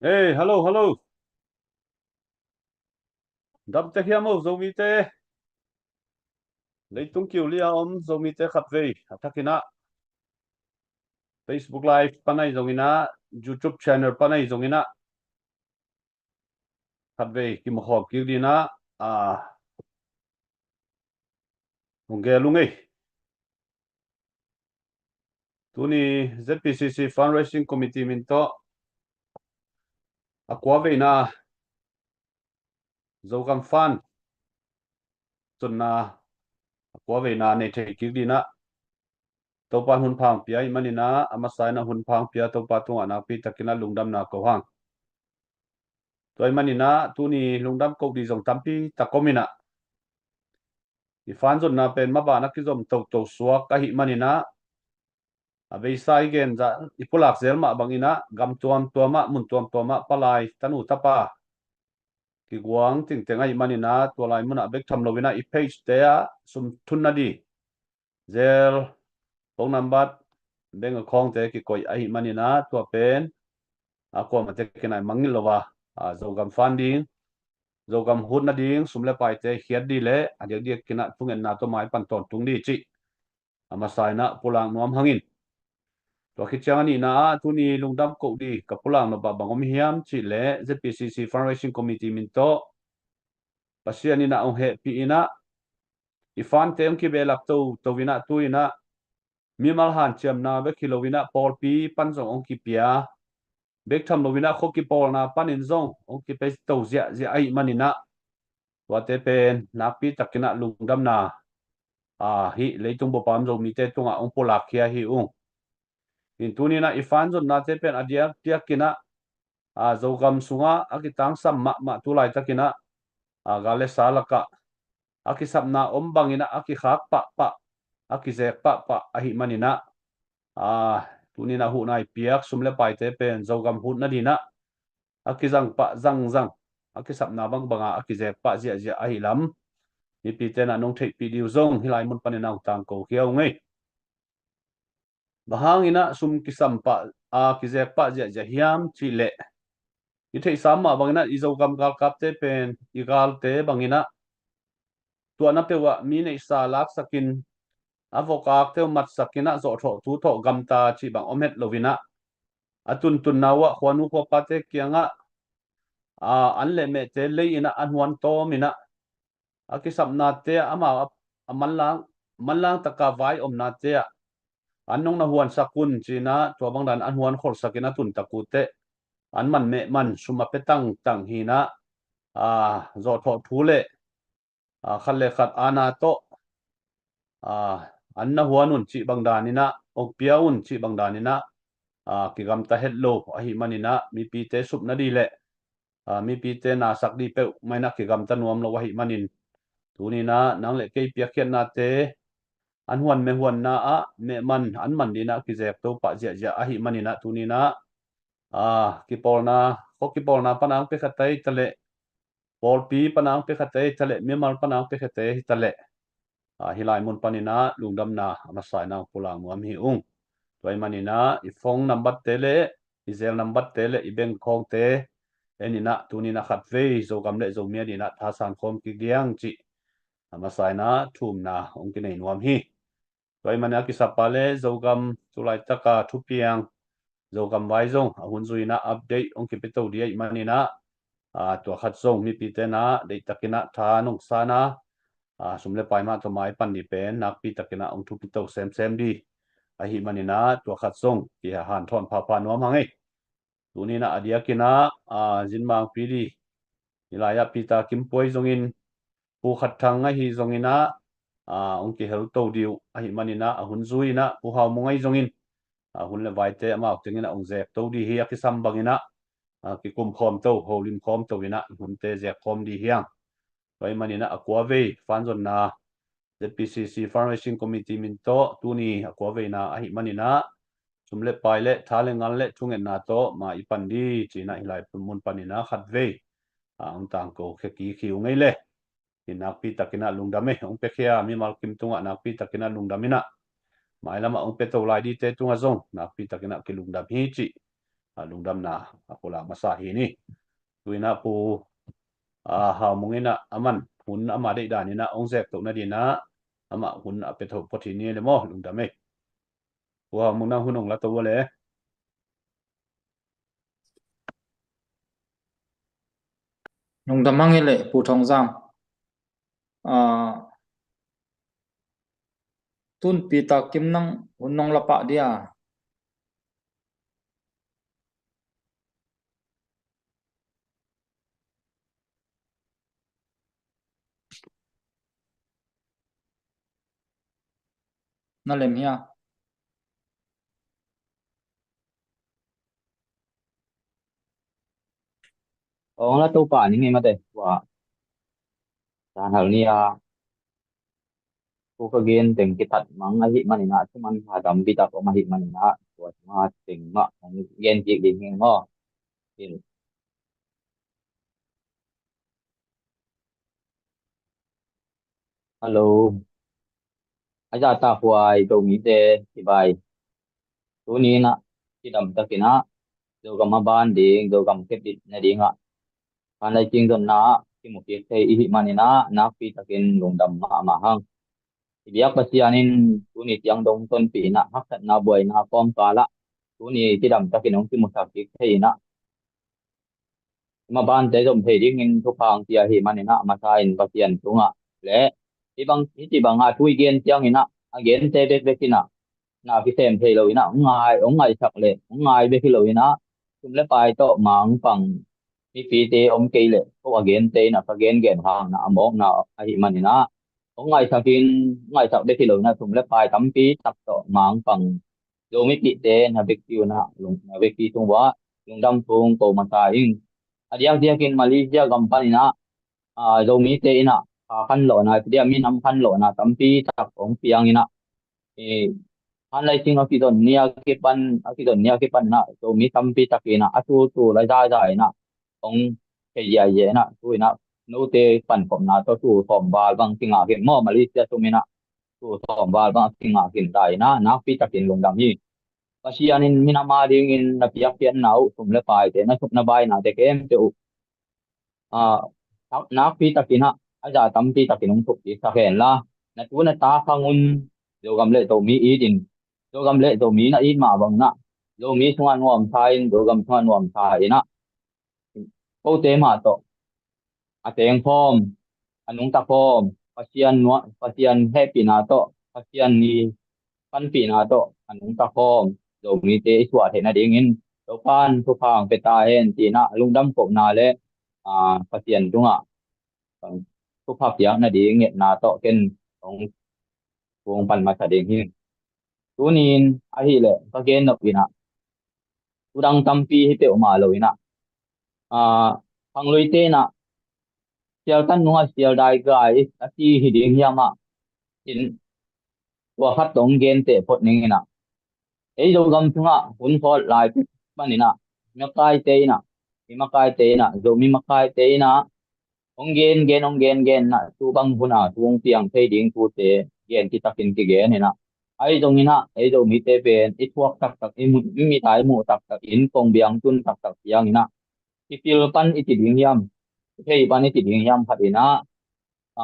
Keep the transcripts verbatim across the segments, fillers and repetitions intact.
Hey, hello, hello. Dam tek hiam o, Zomite? Leitung kiu li a om Zomite khatvei a thakin ah, Facebook Live pan ahi zongin ah, YouTube channel pan ahi zongin ah, khatvei kimukhawm kik dingin ah, a, hong gel ung ei. Tuni ZPCC Fundraising Committee min tawh a kua veina Zogam Fund zonna a kua veina nei thei kik dingin ah, Topa in hun pha hong pia ahih manin ah, a masa in ah hun pha hong pia Topa tungah nakpi takin ah lungdamna ko hang. Tua ahih manin ah tuni lungdam koh ding zong tampi tak om in ah, i fund zonna pen maban a kizom toto suak ahih manin ah, a beisa i gen zah i pulak zel mah bangin ah, gam tuamtuam ah, mun tuamtuam ah palai tanu tapa kiguang tengteng ahih manin ah, tua lai munah bek tham loin ah i page te ah sum thun nading, Zelle, phone number, bank account te kikoih ahih manin ah, tua pen a kuamah tek in ah i mangngilh lo a, a, Zogam Fund ding, Zogam hut nading sum le paite khiat ding le a diakdiakin ah thungetna tawh maipan tawntung ding cih a masa in ah pulak nuam hang in. Tua khit ciang a nihna ah tuni lungdam koh ding ka pulak nop ah bang om hiam cih leh, ZPCC Fundraising Committee min tawh Pasian in ah hong hehpih in ah, i fund te hong kibehlap toto in ah, tu in ah mimal hanciamna bek hi loin ah pawlpi pan zong hong kipia, bek tham loin ah khua kipawlna panin zong hong kipia to ziahziah ahih manin ah, tuate pen nakpi takin ah lungdamna, a, hih leitung bup a om Zomite tungah hong pulak khia hi ung. In tuni in ah i fund zonnate pen a diakdiakin ah, a, Zogam sungah a kitangsam mahmah tu laitakin ah, a, gal le sa lakah a kisapna om bangin ah a kikhak pahpah, a kizek pahpah ahih manin ah, a, tuni in ah huhna i piak sum le paite pen Zogam hut nading ah a kizang pah zangzang, a kisapna bangbang a a kizek pah ziahziah ahih lam mipite in ah nong theihpih ding uh zong hih lai mun panin ah hong tangko khia ung ei. Bang hangin ah sum kisam pah, a, kizek pah ziahziah hiam cih leh, i theihsa mah bangin ah i Zogam galkapte pen i galte bangin ah tuahna peuh ah mi neihsa laksakin, a vokakte uh matsakin ah zawhthawhtu tawh gamta cih bang om het loin ah, a tuntunna uh ah khuanu khuapate kiangah, a, an le mehte lei in ah an huan tawm in ah, a kisapnate ah amau a, a manlang, manlang taka vai omnate ah an nong na huansak un ci-in ah, tua bangdan an huan kholsakin a tuntak uh teh an man meh man sum a pia tangtang hi-in ah, a, zawhthawh thu le, a, khat le khat aana tawh, a, an na huan un cih bangdan in ah, hong pia un cih bangdan in ah, a, kigamta het lo ahih manin ah, mipite supna ding le, a, mipite nasak ding peuhmah in ah kigamta nuam lo ahih manin, tuni in ah nang le kei piakkhiatnate an huan meh huanna ah meh man an man ding in ah kizek to pah ziahziah ahih manin ah, tuni in ah, a, kipawlna, khua kipawlna pan a hong pia khate hi ta leh, pawlpi pan a hong pia khate hi ta leh, mimal pan a hong pia khate hi ta leh, a, hih lai mun panin ah lungdamna a masa in ah hong pulak nuam hi ung. Tua ahih manin ah i phone number te le i Zelle number te le i bank account te en in ah, tuni in ah khatvei Zogam le Zomi ading in ah thasan khawm kik ding cih a masa in ah thumna hong kinei nuam hi. Tua ahih manin a kisap a le Zogam tu laitaka thupiang, Zogam vai zong a hun zui in ah update hong kipia to ding ahih manin ah, a, tua khat zong mipite in ah deihtakin ah tha nong sa in ah, a, sum le pai mah tawh maipan ding pen nakpi takin ah hong thupia to semsem ding ahih manin ah, tua khat zong kihanthawn phapha nuam hang ei. Tuni in ah a diakin ah, a, zin mangpi ding, hih lai-ah Peter Kim Puai zongin, Pu Khat Thang ahi zongin ah, a, hong kihel to ding uh ahih manin ah, a hun zui in ah Pu Hau Mung ahi zongin, a, hun le vaite amau tengin ah hong zek to ding hi. A kisam bangin ah, a, kikum khawm to, holim khawm to in ah hunte zek khawm ding hi hang. Tua ahih manin ah a kua vei fund zonna ZPCC Fundraising Committee min tawh tuni a kua veina ahih manin ah, sum le pai le tha le ngal le thungetna tawh maipan ding ci-in ah hih lai mun panin ah khatvei, a, hong tangko khia kik hi ung ei le. Hi nakpi takin ah lungdam ei, hong piakhia mimal kim tungah nakpi takin ah lungdam in ah, mailam ah hong pia to lai dingte tungah zong nakpi takin ah kilungdam hi cih a, lungdamna a pulak masa hi ni. Tu-in ah Pu, a, Hau Mung in ah aman hun ama deih dan in ah hong zek toh nading in ah amah hun a pia thei phot hi ni le maw, lungdam ei. Pu Hau Mung, nang hun hong la to ua le. Lungdam hang ei le Pu Thong Zam. A, tun Peter Kim nang hun nong la pah dia. Na lem hia? Ong la to pa ni ngei mate, tua dan hal ni a, ko ka gen teng kitat mang ahih manin ah, thuman kha tampi tak om ahih manin ah, tua teng mah ong gen kik ding hi maw. Hello. A zahtakhuai Zomite, kibai. Tuni in ah kidam takin ah Zogam a ban ding, Zogam kepit nading ah, khanlai cing zonna ah kimu kik thei i hih manin ah nakpi takin lungdam mahmah hang. I biak Pasian in tuni ciang dong tonpih in ah, haksatna buaina kawmkal ah tuni kidam takin hong kimusak kik thei in ah, i mabante zom thei dingin thupha hong pia ahih manin ah, masa in Pasian tungah le hih bang, hih ci bangah thu i gen ciangin ah, a gente bekbek in ah na kisem thei lo in ah, hong ngai, hong ngaihsak le hong ngai bek hi lo in ah, sum le pai tawh mangpang mipite om kei leh ko a gente in ah ka gengen hang na a mawkna ahih manin ah, hong ngaihsak in, hong ngaihsak bek hi lo in ah, sum le pai tampi tak tawh mangpang Zo mipite na vekpi un ah, lung, na vekpi tung uah lungdam thu hong ko masa ing. A diakdiakin Malaysia gam panin ah, a, Zomite in ah kha khanlawhna, tua dia minam khanlawhna tampi tak hong piang in ah, i, khanlai cing a kizon ni a kipan, a kizon ni a kipan in ah Zomi tampi tak in ah a tultul a zaza in ah hong thei ziahziah in ah, tu in ah note pankhopna tawh tul sawm val bang kingah khin maw, Malaysia sum in ah tul sawm val bang kingah khin ta in ah nakpi takin lungdam hi. Pasian in minam a dingin na piak pianna uh, sum le paite, na sum na bainate khempeuh uh, a, nak, nakpi takin ah a za tampi takin hong thuk kik sak hen la, na tu na ta khang un Zogam le Zomi it in, Zogam le Zomi na it mah bangin ah Zomi sungah nuamsa in, Zogam sungah nuamsa in ah, kote mah tawh a tengkhawm, a nungta khawm, Pasian nuam, Pasian hehpihna tawh, Pasian ni panpihna tawh a nungta khawm Zomite i suah theih nadingin Topa'n thupha hong pia ta hen, ci in ah lungdam kohna le, a, Pasian tungah thupha piak nading ngetna tawh ken hong, hong pan masa ding hi. Tuni in ahih leh ka gen nop in ah, thu dang tampi hi peuhmah lo in ah, a, khangluite in ah sial tan nungah sial dai gai a ci hi ding hiam ah, in tua khat tawh hong gen teh phot ning in ah, ei Zogam sungah hun khawlh lai panin ah, makaite in ah, i makaite in ah, Zomi makaite in ah hong gen gen, hong gen gen in ah, tu bang hun ah thu hong piang thei ding tute gen kitakin kigen in ah, ahi zongin ah ei Zomite pen i thuak taktak, i mu, i mit a i muh taktak, i innkuan biang tun taktak ciangin ah, i pil pan i ci ding hiam, i thei pan i ci ding hiam khat in ah,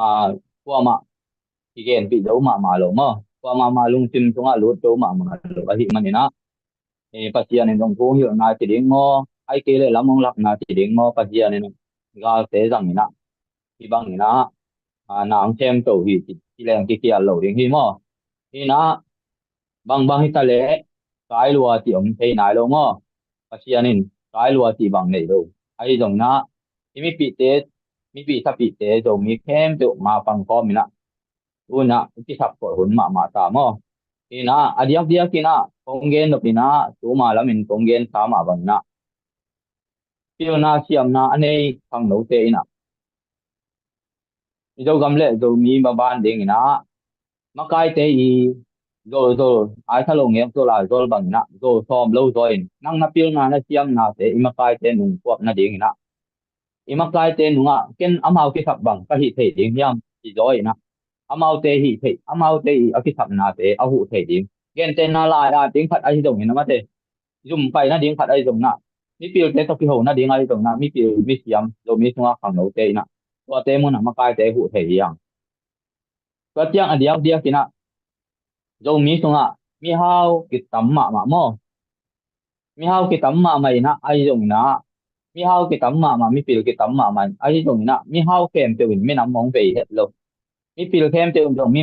a, kuamah kigenpih zo mahmah lo maw, kuamah mah lungsim sungah lut zo mahmah lo ahih manin ah, e, Pasian in zong thu hong hilhna ci ding maw, ahih kei leh lam hong lakna ci ding maw, Pasian in galte zang in ah, hih bangin ah, a, na hong khemto hi ci, ci leng kikhial lo ding hi maw. Hi in ah, bangbang hi ta leh kai lua cih om thei nai lo maw. Pasian in kai lua cih bang nei lo. Ahi zongin ah i mipihte, mipih sapihte, Zomi khempeuh mapang khawm in ah, tu in ah i kisap khol hun mahmah ta maw. Hi in ah, a diakdiakin ah kong gen nop in ah, tuma lamin kong gen sa mah bangin ah, pilna siamna a nei khangnote in ah, i Zogam le Zomi maban dingin ah, makaite i zol zol, aitha lo ngek zol a zol bangin ah zol sawm lo zaw in, nang na pilna na siamnate i makaite nung puak nadingin ah, i makaite nungah ken amau kisap bang ka hih thei ding hiam, ci zaw in ah, amaute hih thei, amaute i a kisapnate a huh thei ding. Gentehna lai a ding khat ahi zongin ah mate, zum pai nading khat ahi zongin ah, mipilte tawh kiho nading ahi zongin ah, mipil misiam Zomi sungah khangnote in ah, tuate munah makaite huh thei hi hang. Tua ciang a diakdiak in ah, Zomi sungah mihau kitam mahmah maw? Mihau kitam mahmah in ah, ahi zongin ah, mihau kitam mahmah, mipil kitam mahmah in, ahi zongin ah, mihau khempeuh in minam hong vei het lo. Mipil khempeuh in zong mi,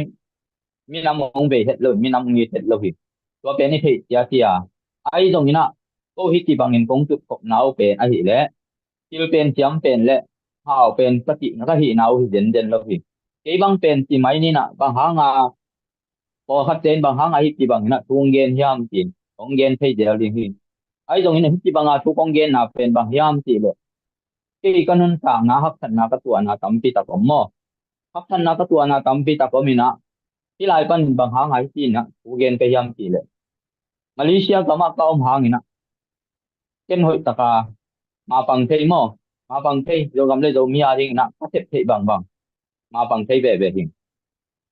minam hong vei het lo, minam hong it het lo hi. Tua pen i theih ciacia. Ahi zongin ah, ko hih ci bangin kong tutkhopna uh pen ahih leh, pil pen siam pen le hau pen ka cihna ka hihna uh hi zenzen lo hi. Kei bang pen ci mai ni in ah, bang hanga pawlkhatte in bang hanga hih ci bangin ah thu hong gen hiam ci-in hong gen thei zel ding hi. Ahi zongin ah hih ci banga thu kong genna pen bang hiam cih leh, kei ka nuntakna haksatna ka tuahna tampi tak om maw? Haksatna ka tuahna tampi tak om in ah, hih lai panin bang hanga hih ci-in ah thu gen ka hiam cih leh, Malaysia gamah ka om hangin ah, ken hoih taka mapang thei maw? Mapang thei, Zogam le Zomi a dingin ah ka sep theih bangbang mapang thei veve hi.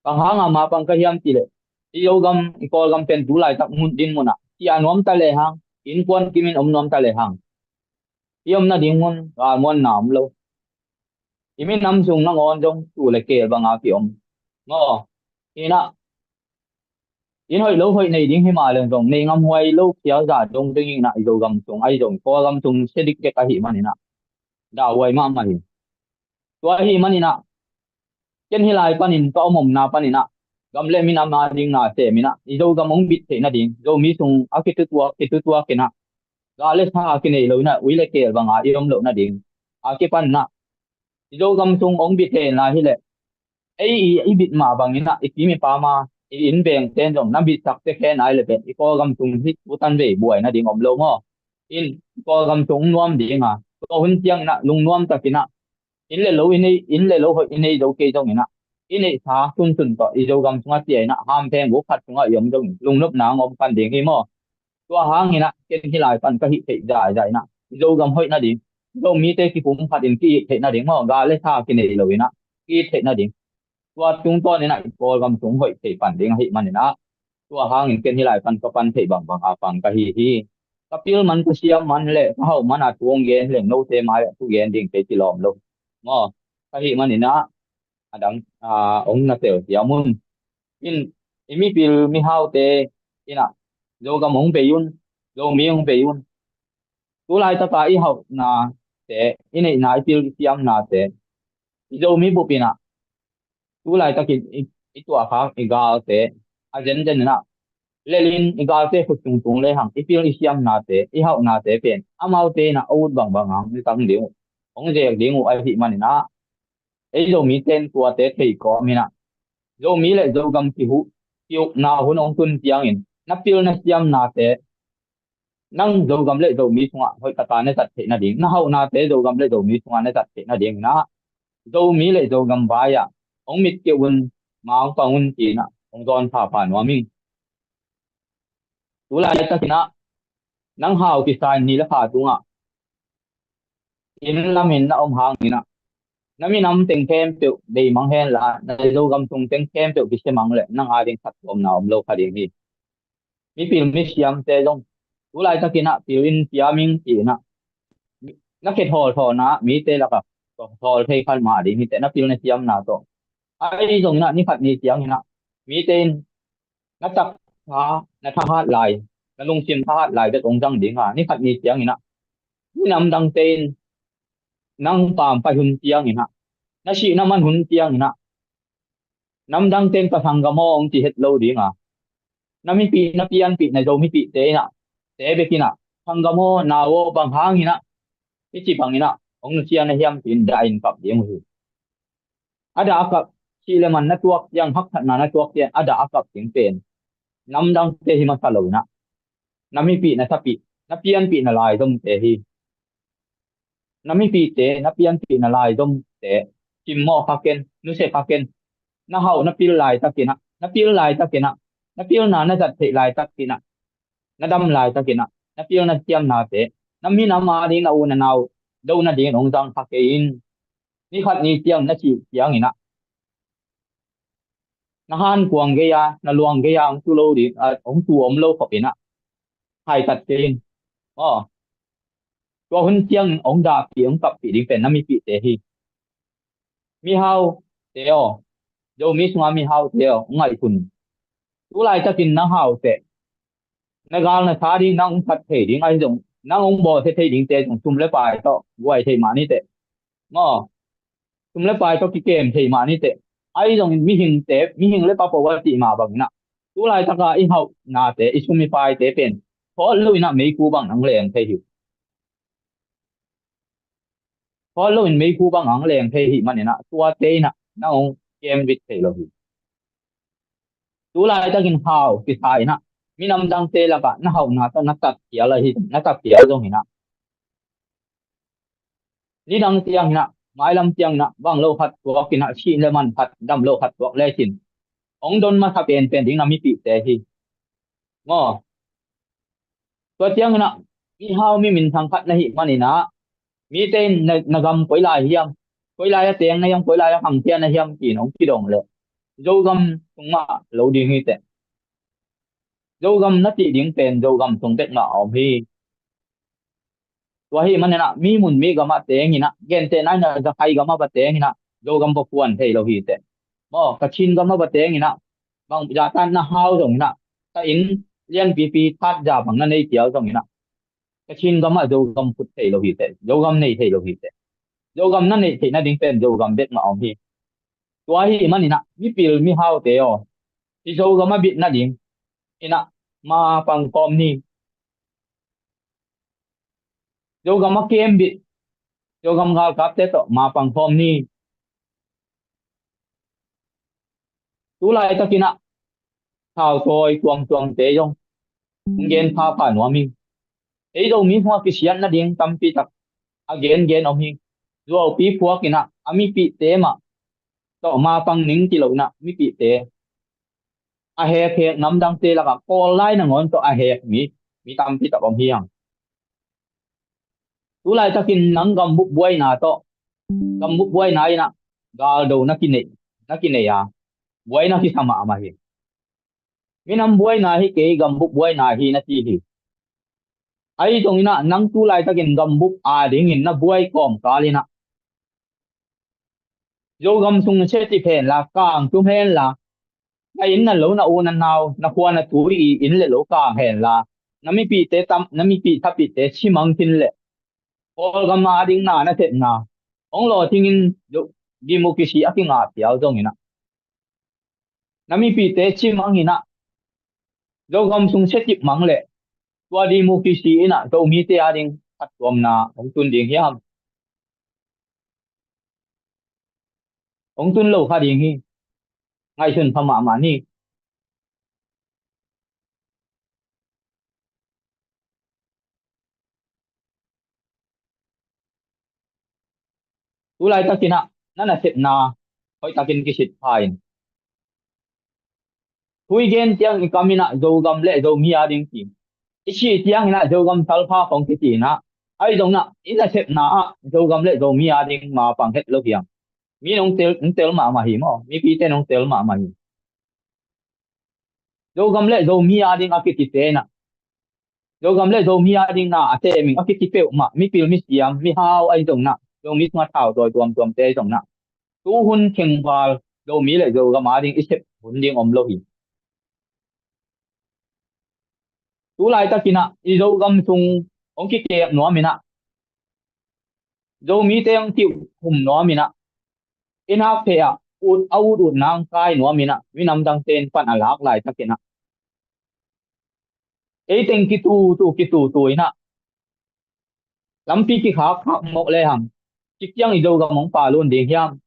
Bang hanga mapang ka hiam cih leh, i Zogam, i Kawlgam pen tu laitak mun din munah sia nuam ta lehang, innkuan kimin om nuam ta lehang, i om nading mun galmuanna om lo. I minam sung nangawn zong tuu le keel banga ki-om maw? Hi in ah, inn hoih lo hoih nei ding hi mah leng zong, nei ngamhuai lo khial zah dong ding in ah, i Zogam sung ahi zong, Kawlgam sung sia dikdek ahih manin ah, dahhuai mahmah hi. Tua ahih manin ah, ken hih lai panin ka om omna panin ah, gam le minam a ding na sem in ah, i Zogam hong bit theih nading, Zomi sung a kitutuak kitutuak in ah, gah le sa kinei lo in ah, ui le keel banga i om loh nading a kipan in ah, i Zogam sung hong bit theihna hi leh, ei i, i bit mah bangin ah, i pi i pa ma, i inn vengte in zong na bit sakte khen ai le pen, i Kawlgam sung hi tutan vei buai nading om lo maw? In, i Kawlgam sung nuam ding a, tua hun ciangin ah lungnuam takin ah, inn le lo i nei, inn le lo hoih i nei zo kei zongin ah, i neihsa sunsun tawh i Zogam sungah cia in ah, hampheng guk khat sungah i om zongin lungnopna hong om kha ding hi maw? Tua hangin ah, ken hih lai pan ka hih theih zaizai in ah, i Zogam hoih nading, Zomite kipumkhat in ki-it theih nading maw, gah le sa kinei lo in ah, ki-it theih nading. Tua tungtawn in ah, i Kawlgam sung hoih thei pan ding ahih manin ah, tua hangin ken hih lai pan ka pan theih bangbang a pang ka hi hi. Ka pil man, ka siam man le ka hauh man a thu hong gen leng, note mai-ah thu gen ding kei kilawm lo maw? Ka hih manin ah, a dang, a, hong na tel siam un. In, i mipil mihaute in ah, Zogam hong bei un, Zomi hong bei un. Tu laitaka i hauhnate, i neihna, i pil i siamnate, i Zomi bup in ah, tu laitakin i, i tuahkhak i galte a zenzen in ah, lelin i galte khut tungtung lehang i pil i siamnate, i hauhnate pen amaute in ah a ut bangbang hang i tang ding uh, hong zek ding uh ahih manin ah, ei Zomite in tuate thei kawmin ah, Zomi le Zogam kihuh, kiukna hun hong tun ciangin, na pil na siamnate, nang Zogam le Zomi sungah hoihtaka na zat theih nading, na hauhnate Zogam le Zomi sungah na zat theih nading in ah, Zomi le Zogam vai-ah hong mit keu un, mangpang un ci-in ah hong zawn phapha nuam ing. Tu laitakin ah, nang hau kisa in ni le kha tungah inn lamin na om hangin ah, na minam teng khempeuh deimang hen la, na Zogam sung teng khempeuh kisemang le, nang ading khat tuamna om lo kha ding hi. Mipil misiamte zong tu laitakin ah, pil in siam ing ci-in ah, na khe thawlthawlna mite lakah thawl thei kha mah ding hi teh, na pil na siamna tawh. Ahi zongin ah, ni khat ni ciangin ah, mite in na taksa, na thahat lai, na lungsim thahat lai bek hong zang ding a, ni khat ni ciangin ah, minam dangte in nang pampai hun ciangin ah, na sihna man hun ciangin ah, namdangte in ka sanggam aw hong ci het lo ding a, na mipih, na pianpih, na Zo mipihte in ah, te bek in ah, sanggam aw, nau aw, bang hangin ah hih ci bangin ah hong nusia na hiam ci-in dah in kap ding uh hi. A dah a kap, sih le man na tuak ciang, haksatna na tuak ciang, a dah a kap ding pen namdangte hi masa lo in ah, na mipih, na sapih, na pianpih, na laizomte hi. Na mipihte, na pianpih, na laizomte simmawh kha ken, nusia kha ken. Na hauh na pil laitakin ah, na pil laitakin ah, na pilna na zat theih laitakin ah, na dam laitakin ah, na pil na siamnate na minam ading, na u na nau do nadingin hong zang kha kei in. Ni khat ni ciang na sih ciangin ah, na hankuang gei-a, na luang gei-a hong tu lo ding, ah, hong tu om lo khop in ah, haitat kei in. Aw, tua hun ciang hong dahpih, hong kappih ding pen na mipihte hi. Mihaute aw, Zomi sunga mihaute aw, hong ngaihsun. Tu laitakin nang hau teh, na gal na sa ding, nang hong that thei ding, ahi zong nang hong bawlsia thei dingte zong sum le pai tawh guai thei mah ni teh. Maw, sum le pai tawh kikem thei mah ni teh. Ahi zongin mihingte, mihing le papo a cih mah bangin ah, tu laitaka i hauhnate, i sum i paite pen thawt loin ah meikhu bang nang leng thei hi. Thawt loin meikhu bang nang leng thei hi manin ah, tuate in ah nang hong kem vit thei lo hi. Tu laitakin hau kisa in ah, minam dangte lakah na hauhna tawh na tat khial ahi, na tat khial zongin ah, nidang ciangin ah, mailam ciangin ah, vang lo khat tuakin ah, sih le man khat, dam lo khat tuak lecin, hong don masa penpen ding na mipihte hi. Maw, tua ciangin ah, mihau mi minthang khat na hih manin ah, mite in na, na gam koi lai hiam, koi lai a teng na hiam, koi lai a khangkhia na hiam ci-in hong kidong leh, Zogam sung mah lo ding hi teh. Zogam na cih ding pen Zogam sung bek mah a om hi. Tua ahih manin ah, mi mun mi gam ah teng in ah, gentehna in ah, Rakhine gam ah va teng in ah, Zogam va phuan thei lo hi teh. Maw, Kachin gam ah va teng in ah, bang zahtan na hau zongin ah, ka inn lianpipi that za bang na nei khial zongin ah, Kachin gam ah Zogam phut thei lo hi teh, Zogam nei thei lo hi teh. Zogam na neih theih nading pen Zogam bek mah a om hi. Tua ahih manin ah, mipil mihaute aw, hih Zogam a bit nading in ah, ma pang khawm ni. Zogam a kem bit, Zogam galkapte tawh ma pang khawm ni. Tu laitakin ah, thautawi tuamtuamte zong hong gen phapha nuam hi. Ei Zomi hua kisiat nading tampi tak a gengen om hi. Zuaupi phuakin ah, a mipihte mah tawh ma pang ning ci loin ah, mipihte a hekhek namdangte lakah Kawl lai nangawn tawh a hek mi, mi tampi tak om hi hang. Tu laitakin nang gambup buaina tawh, gambup buaina in ah galdo na kinei, na kinei a, buai na kisa mahmah hi. Minam buaina hi kei, gambup buaina hi na ci hi. Ahi zongin ah, nang tu laitakin gambup adingin na buai kawmkal in ah, Zogam sung na siacip hen la, kang tum hen la, na inn na lo, na u na nau, na khua na tui i inn le lo kang hen la, na mipihte tam, na mipih thapihte cimang khin leh, Kawlgam ading na nasepna hong lawhcingin, democracy a kingah phial zongin ah, na mipihte cimang in ah, Zogam sung siacip mang leh, tua democracy in ah Zomite ading phattuamna hong tun ding hiam? Hong tun lo kha ding hi. Ngaihsun pha mahmah ni. Tu laitakin ah, na nasepna hoihtakin kisit pha in. Thu i gen ciang i kam in ah Zogam le Zomi ading ci. I sih ciangin ah Zogam salpha khong kici in ah, ahi zongin ah i nasepna ah Zogam le Zomi ading ma pang het lo hi hang. Mi nong tel, nong tel mahmah hi maw. Mipite nong tel mahmah hi. Zogam le Zomi ading a kicite in ah, Zogam le Zomi ading na a temin a kici peuhmah, mipil misiam, mihau ahi zongin ah, Zomi sungah thautawi tuamtuamte ahi zongin ah, tu hun khengval Zomi le Zogam ading i sep hun ding om lo hi. Tu laitakin ah i Zogam sung hong kikep nuam in ah, Zomite hong kihum nuam in ah, i nak pheh ah ut, a ut ut nang kai nuam in ah, minam dangte in pan a lak laitakin ah, ei teng kitutu, kitutu in ah, lampi kikhakkhak mawk le hang, kiciang i Zogam hong palun ding hiam?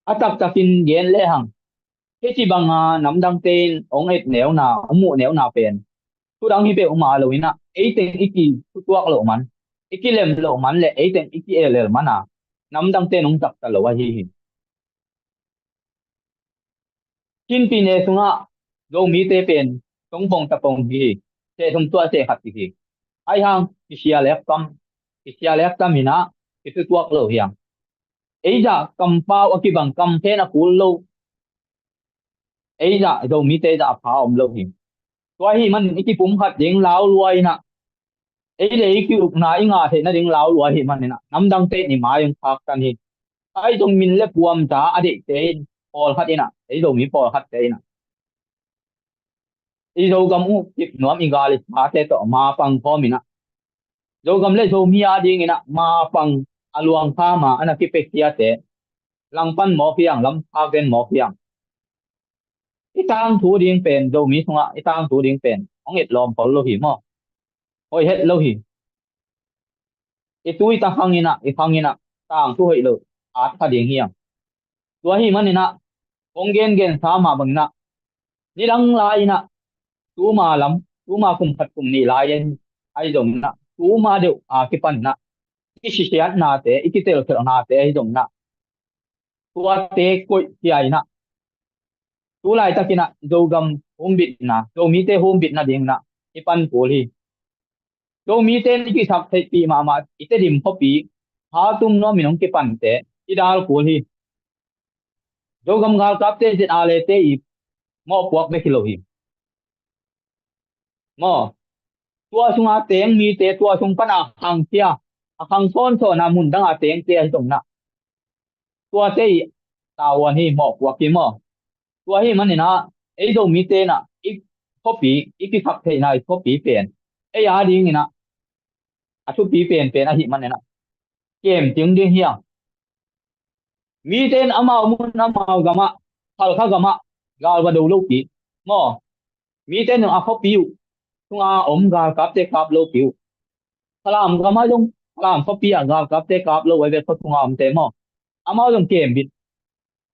A taktakin gen le hang, hih ci banga namdangte in hong et neuna, hong muh neuna pen thu dang hi peuhmah lo in ah, ei teng i kithutuak loh man, i kilem loh man le ei teng i ki-elel man a, namdangte in hong takta lo ahi hi. Chin pyine sungah Zomite pen tongpong tapong hi, sehthum tuah sehkhat hi hi. Ahi hang kisia lek tam, kisia lek tam in ah, kithutuak lo hi hang. Ei zah kampau a kibang, kamphen a kul lo, ei zah, Zomite zah a pha om lo hi. Tua ahih manin i kipumkhat ding lau lua in ah, ei le ei ki-ukna i ngah theih nading lau lua ahih manin ah, namdangte in i mai hong khaktan hi. Ahi zong min le puamza a deihte in, pawlkhat in ah, ei Zomi pawlkhatte in ah, i Zogam uh kip nuam i gal i sate tawh ma pang khawm in ah, Zogam le Zomi adingin ah ma pang a luang kha ma a na kipiakhia te langpan mawk hiang, lam khak den mawk hiang. I tangthu ding pen, Zomi sungah i tangthu ding pen hong etlawm khol lo hi maw? Hoih het lo hi. I tu i ta khang in ah, i khang in ah, tangthu hoih lo, at kha ding hiang. Tua ahih manin ah, kong gengensa mah bangin ah, nidang lai in ah, tuma lam, tuma kum khat kum nih lai in, ahi zongin ah, tuma deuh a kipan in ah, i kisiatnate, i kitelkhelhnate ahi zongin ah, tuate koih khia in ah, tu laitakin ah Zogam humbitna, Zomite humbitna dingin ah i pan kul hi. Zomite in i kisaktheihpih mahmah i Tedim khuapi, Khartoum nuamin hong kipante i dal kul hi. Zogam galkapte ZRA le te i mawhpuak bek hi lo hi. Maw, tua sunga teng mite, tua sung pana khangkhia, a khang sawnsawn a mun danga tengte ahi zongin ah, tuate i tavuan hi, mawhpuak hi maw? Tua ahih manin ah, ei Zomite in ah, i khuapi, i kisaktheihna i khuapi pen, ei adingin ah, a thupi penpen ahih manin ah, kem ding ding hiang. Mite in amau mun amau gamah, Halkha gamah, gal va do lopi maw? Mite in a khuapi uh sunga om galkapte kap lopi uh. Falam gamah zong, Falam khuapi ah galkapte kap lo, ei ve khua sunga omte maw? Amau zong kem bit.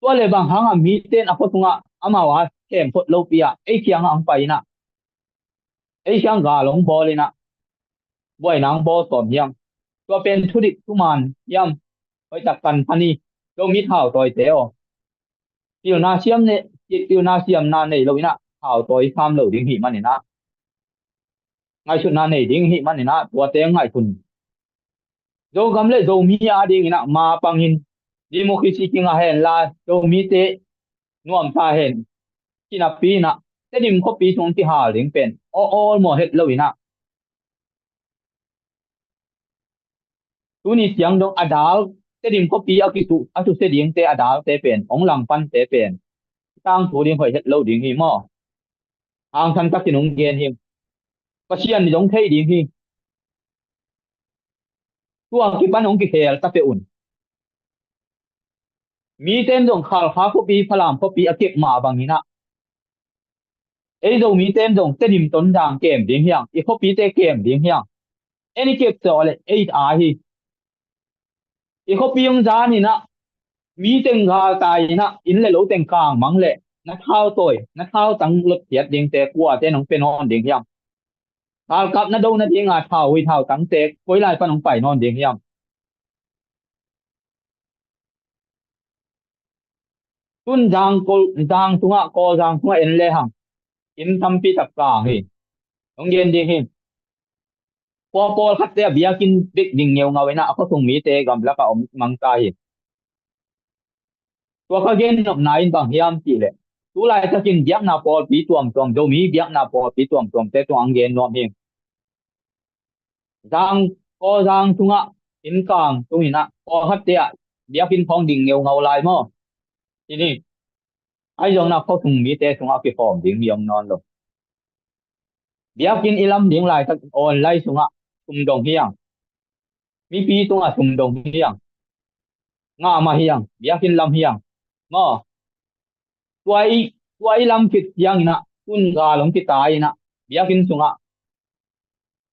Tua le bang hangah mite in a khua sungah amau a kem phot lopi ah, ei kiangah hong pai in ah, ei kiang gal hong bawl in ah, buaina hong bawl sawm hiam? Tua pen thudik thuman hiam? Hoihtak kan phan hi, Zomi thautawite aw. Pilna siam ne, pilna siamna nei lo in ah, thautawi sam lo ding hih manin ah, ngaihsutna nei ding hih manin ah, tuate ngaihsun. Zogam le Zomi adingin ah ma pangin, democracy kingah hen la, Zomite nuamsa hen, kinapi in ah, Tedim khuapi sung kihal ding pen aw, awlmawh het lo in ah, tuni ciang dong a dal, Tedim khuapi a kisu, a susia dingte a dalte pen, hong langpante pen, tangthu ding hoih het lo ding hi maw? Hangsan takin hong gen hi. Pasian in zong thei ding hi. Tua kipan hong kikhel ta peuh un. Mite in zong Halkha khuapi, Falam khuapi a kep mah bangin ah, ei Zomite in zong Tedim, Tonzang kem ding hiang, i khuapite kem ding hiang. En i kep sawh leh ei a hi. I khuapi hong zan in ah, mi teng galtai in ah, inn le lo teng kangmang leh na thautawi, na thautang lotkhiat dingte kuate in hong pia nawn ding hiam? Galkap na do nadinga thau hui thautangte koi lai pan hong pai nawn ding hiam? Tun Zang, Kawl, Zang tungah, Kawl Zang tungah en lehang, inn tampi tak kang hi. Hong gen ding hi. Khua pawlkhatte ah biakinn bek ding ngeungau in ah, a khuasung mite gamlak ah om mang ta hi. Tua ka gen nopna in bang hiam cih leh, tu laitakin biakna pawlpi tuamtuam, Zomi biakna pawlpi tuamtuamte tungah hong gen nuam hi. Zang, Kawl Zang tungah, inn kang tung in ah, pawlkhatte ah biakinn khawng ding ngeungau lai maw? Hi ni. Ahi zongin ah khuasung mite sungah kikhawm ding mi om nawn lo. Biakinn i lam ding laitak online sungah sum dong hiang. Mipi tungah sum dong hiang. Ngah mah hiang, biakinn lam hiang. Maw? Tua i, tua i lam khit ciangin ah, tun gal hong kitai in ah, biakinn sungah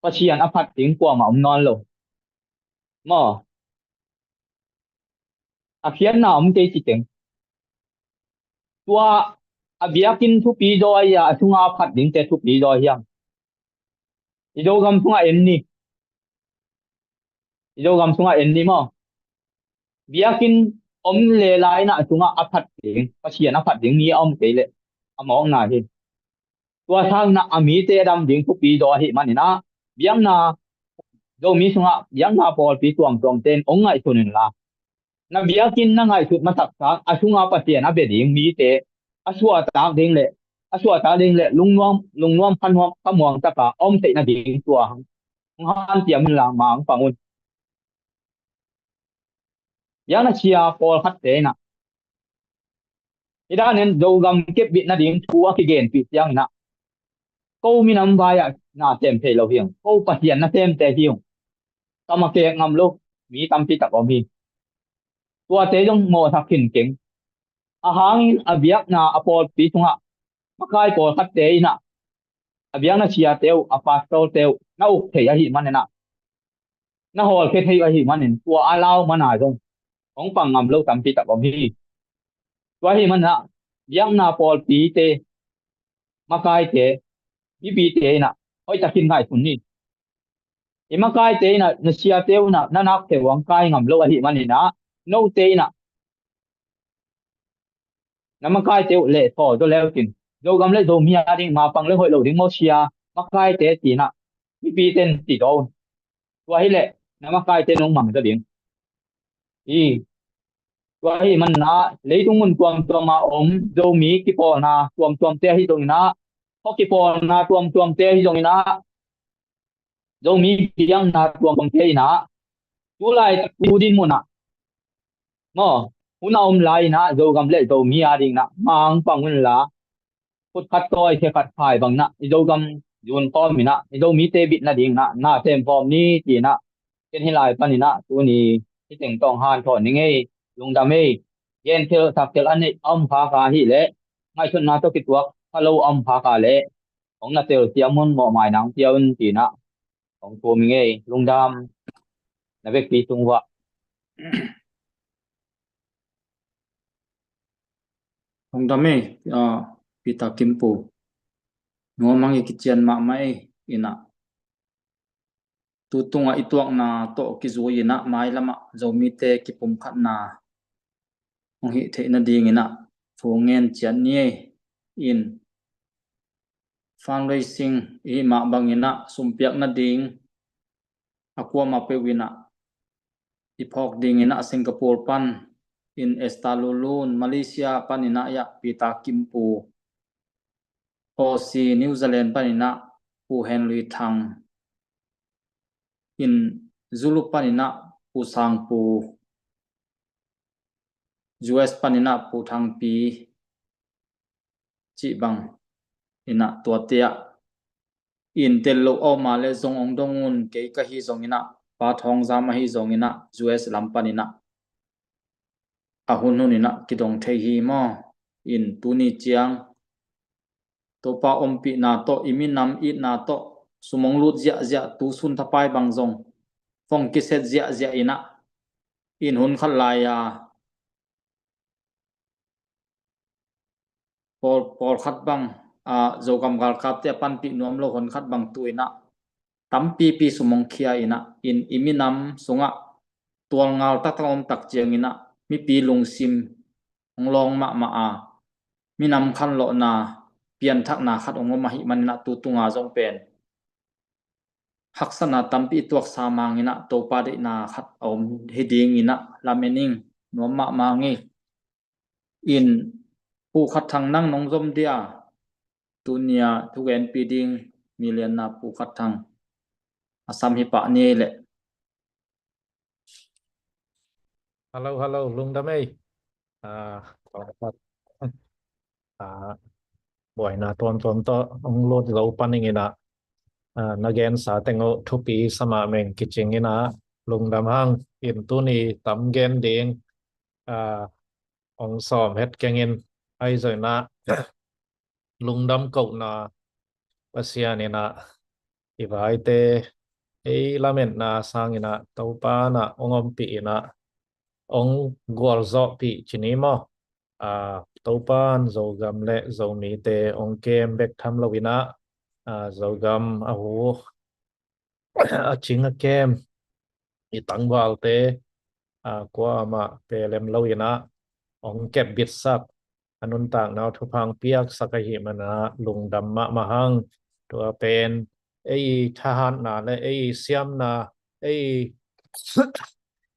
Pasian a phat ding kuamah om nawn lo. Maw? A khiatna om kei ci teng. Tua a biakinn thupi zaw a, a sunga phat dingte thupi zaw hiam? I Zogam sungah en ni. I Zogam sungah en ni maw? Biakinn om le lai in ah a sungah a phat ding, Pasian a phat ding mi a om kei leh a mawkna hi. Tua sangin ah a mite a dam ding thupi zaw ahih manin ah, biakna, Zomi sungah biakna pawlpi tuamtuamte in hong ngaihsun inla, na biakinn na ngaihsut masak sang a sungah Pasian a bia ding mite a suahtak ding leh a suahtak ding le lungnuam, lungnuam khamuang, khamuang taka a om theih nading tua hong hanciam inla mang pang un. Biakna sia pawlkhatte in ah, i dan in Zogam kepbit nading thu a kigenpih ciangin ah, ko minam vai-ah na sem thei lo hi ung, ko Pasian na semte hi ung, kam a kek ngam lo mi tampi tak om hi. Tuate zong mawhsak khin keng. A hangin a biakna a pawlpi sungah makai pawlkhatte in ah, a biakna siate uh, a pastorte uh na uk thei ahih manin ah, na hawlkhia thei ahih manin tua a lau mana zong hong pang ngam lo tampi tak om hi. Tua ahih manin ah biakna pawlpite, makaite, mipite in ah hoihtakin ngaihsun ni. I makaite in ah, na siate uh in ah na nak thei uh hong kai ngam lo ahih manin ah, note in ah na makaite uh leh thaw zaw leu cin. Zogam le Zomi a ding mapang le hoih lo ding maw sia, makaite ci in ah mipite in ci zaw un. Tua hi leh na makaite in hong mang zaw ding hi. Tua ahih manin ah leitung mun tuamtuam a om Zomi kipawlna tuamtuamte ahi zongin ah, khuakipawlna tuamtuamte ahi zongin ah, Zomi biakna tuamtuamte in ah, tu laitak tu dinmun ah maw, hun a om lai in ah Zogam le Zomi a ding in ah mang pang unla, khut khat tawi khe khat khai bang in ah i Zogam zun khawm in ah i Zomite bit nading in ah na sem khawm ni ci in ah, ken hih lai panin ah tuni hih teng tawh hong hanthawn ning ei. Lungdam ei. Gen thei, sak thei a neih a om khak a hih leh, ngaihsutna tawh kituak pha lo a om khak a leh, hong na telsiam un, mawhmaina hong pia un ci in ah hong thum ing ei. Lungdam. Na vekpi sung uah. Lungdam ei, ah, Peter Kimpu. Nuam hang, i kician mahmah ei. In ah tu tungah i tuakna tawh kizui in ah mailam ah Zomite kipumkhatna hong hih theih nading in ah thu ngen ciat ni ei. In fundraising i hih mah bangin ah sumpiak nading a kuamah peuh in ah i phawk ding in ah Singapore pan in Esther Lulun, Malaysia panin ah Peter Kimpu, Aussie, New Zealand panin ah Pu Henry Thang, in Zulu panin ah Pu Sangpu, U S panin ah Pu Thangpi cih bang in ah tuate ah in tel lo a om a leh zong hong dong un. Kei ka hi zongin ah, Pa Thawng Zam ahi zongin ah U S lam panin ah a hunhun in ah kidong thei hi maw. In tuni ciang Topa ompihna tawh, i minam itna tawh sum hong lut ziahziah, tu sun thapai bang zong phong kiset ziahziah in ah, in hun khat lai-a pawl, pawlkhat bang, ah, Zogam galkapte a panpih nuam lo hun khat bang tu in ah tampipi sum hong khia in ah, in i minam sungah tualngal taktak a om tak ciangin ah mipi lungsim hong lawng mahmah a, minam khanlawhna pianthakna khat hong om ahih manin ah tu tunga zong pen haksatna tampi i tuaksa mangin ah Topa deihna khat a om hi dingin ah lamen ing. Nuam mahmah ing ei. In Pu Khat Thang, nang nong zom dia? Tunia thugenpi ding milianna Pu Khat Thang a sam hi pah ni ei leh. Hello, hello, lungdam ei. Ah, ah, buaina tuamtuam tawh hong lut zo pan ing in ah, ah, na gensa teng uh thupi sa mahmah ing kicing in ah, lungdam hang. In tuni tam gen ding, ah, hong sawm het keng in, ahi zongin ah lungdam kohna Pasian in ah i vaite ei lametna sangin ah Topa in ah hong ompih in ah hong gualzawhpih ci ni maw. Ah, Topa in Zogam le Zomite hong kem bek tham lo in ah, ah, Zogam a hu a cing a kem i tangvalte, ah, kuamah pelem lo in ah hong kepbitsak, a nuntakna uh thupha hong piaksak ahih manin ah lungdam mahmah hang. Tua pen ei thahatna le ei siamna, ei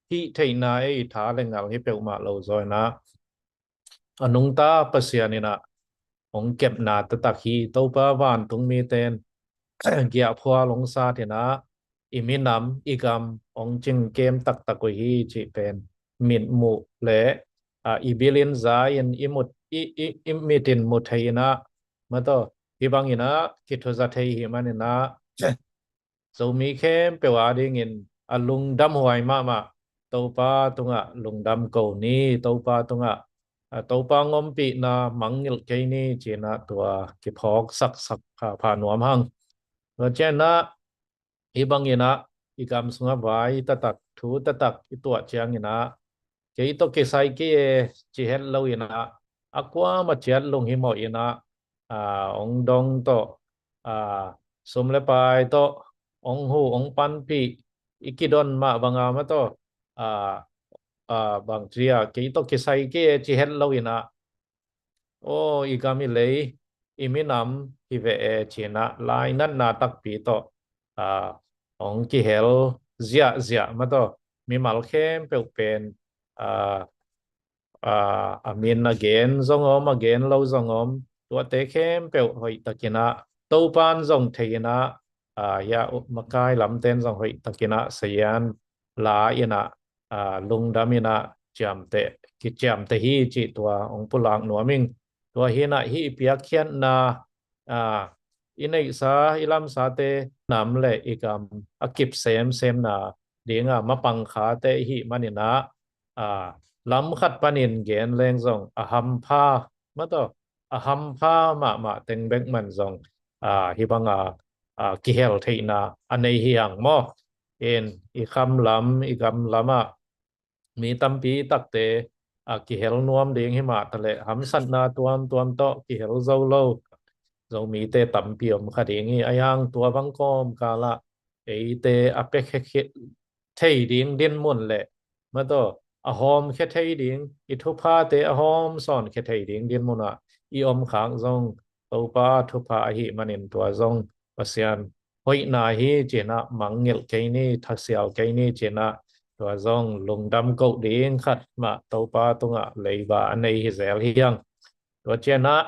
hih theihna, ei tha le ngal hi peuhmah lo zaw in ah, a nungta Pasian in ah hong kepna taktak hi. Topa vantung mite in giahphual hong sat in ah, i minam, i gam hong cingkem taktak uh hi cih pen mitmuh le, ah, i bil in za in i mut, i, i, i mit in mu thei in ah, mataw, hih bang in ah kithuza thei hi man in ah, Zomi khempeuh a dingin a lungdam huai mahmah, Topa tungah lungdam ko ni, Topa tungah, ah, Topa hong ompihna mangngilh kei ni ci in ah tua kiphawk saksak pha, pha nuam hang. Tua ciang ah, hih bang in ah i gam sungah vai taktak, thu taktak i tuah ciang in ah, kei tawh kisai kei e ci het lo in ah, a kuamah ciat lunghimawh in ah, ah, hong dong tawh, ah, sum le pai tawh, hong huh, hong panpih, i kidon mah bang a, mataw, ah, ah, bang ci a, kei tawh kisai kei e ci het lo in ah, aw, i gam i lei, i minam hi ve e ci in ah lainatna takpi tawh, ah, hong kihel ziahziah, mataw, mimal khempeuh pen, ah, ah, a min a gen zong om, a gen lo zong om, tuate khempeuh hoih tak in ah, Topa in zong thei in ah, ah, hia, uh, makai lamte in zong hoih tak in ah sazian la in ah, ah, lungdam in ah ciamteh, kiciamteh hi cih tua hong pulak nuam ing. Tua hi in ah hih i piakkhiatna, ah, i neihsa, i lamsate, nam le i gam a kip semsemna ding a mapang khate i hih man in ah, ah, lam khat panin gen leng zong a hampha, mataw, a hampha mahmah teng bek man zong, ah, hih bang a, ah, kihel theihna a nei hi hang maw. In i kham lam, i gam lam ah mi tampi takte, ah, kihel nuam ding hi mah ta leh, hamsatna tuamtuam tawh kihel zo lo Zomite tampi om kha ding hi. Ahi hang tua bang kawmkal ah eite a pia khia thei ding dinmun le, mataw, a hawmkhia thei ding, i thuphate a hawm sawnkhia thei ding dinmun ah i om khak zong Topa thupha ahih manin tua zong Pasian hoihna hi ci in ah mangngilh kei ni, thasial kei ni ci in ah tua zong lungdam koh ding khat mah Topa tungah leiba a nei hi zel hi hang. Tua ciang ah,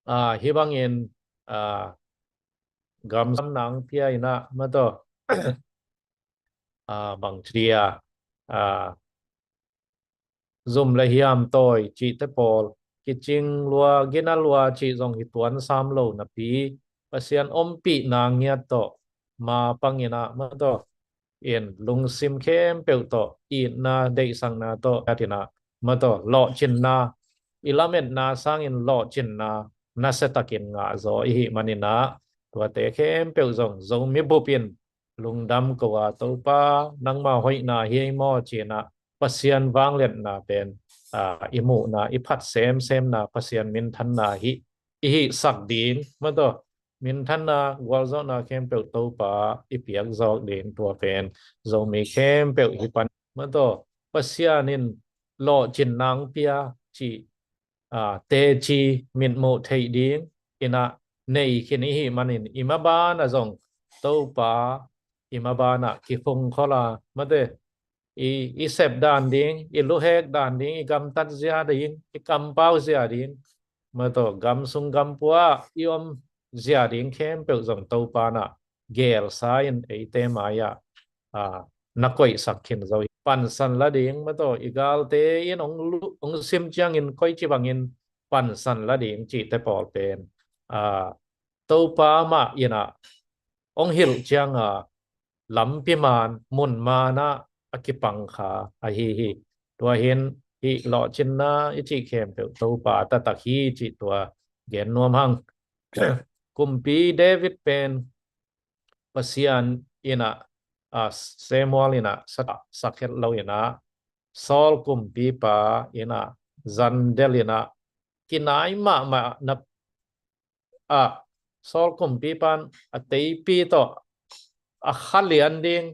ah, hih bangin, ah, gamsam nang pia in ah, mataw, ah, bang ci dia, ah, zum le hiam tawi cihte pawl, kicing lua, gina lua cih zong hi tuan sam lo napi, Pasian ompihna ngiat tawh, ma pang in ah, mataw, in lungsim khempeuh tawh, itna, deihsakna tawh, ngiat in ah, mataw, lawhcinna, i lametna sangin lawhcinna nasia takin ngah zaw i hih man in ah, tuate khempeuh zong Zomi bup in lungdam ko a, Topa, nangma hoihna hi ei maw ci in ah, Pasian vangliatna pen, ah, i muhna, i phat semsemna, Pasian minthanna hi, i hihsak ding, mataw, minthanna, gualzawhna khempeuh Topa i piak zawk ding, tua pen Zomi khempeuh hi pan, mataw, Pasian in lawhcinna hong pia cih, ah, teci mitmuh theih ding in ah nei khin i hih manin, i maban ah zong Topa i maban ah kikhung khol a, mataw, i, i sep dan ding, i luhek dan ding, i gamtat zia ding, i kampau zia ding, mataw, gam sung gam pua i om zia ding khempeuh zong Topa in ah gelsa in eite mai ah, ah, na koihsak khin zo hi. Pansan la ding, mataw, i galte in hong lu-, hong sim ciangin koici bangin pansan la ding cihte pawl pen, ah, Topa mah in ah hong hilh ciang a, lampi man, mun man ah a kipang kha ahi hi. Tua hi in, hih lawhcinna i cih khempeuh Topa taktak hi cih tua gen nuam hang. Kumpi David pen Pasian in ah, ah, Samuel in ah sa-, sak het lo in ah, Saul kumpipa in ah zandel in ah, kinai mahmah na, ah, Saul kumpipa in a teipi tawh a kha lian ding,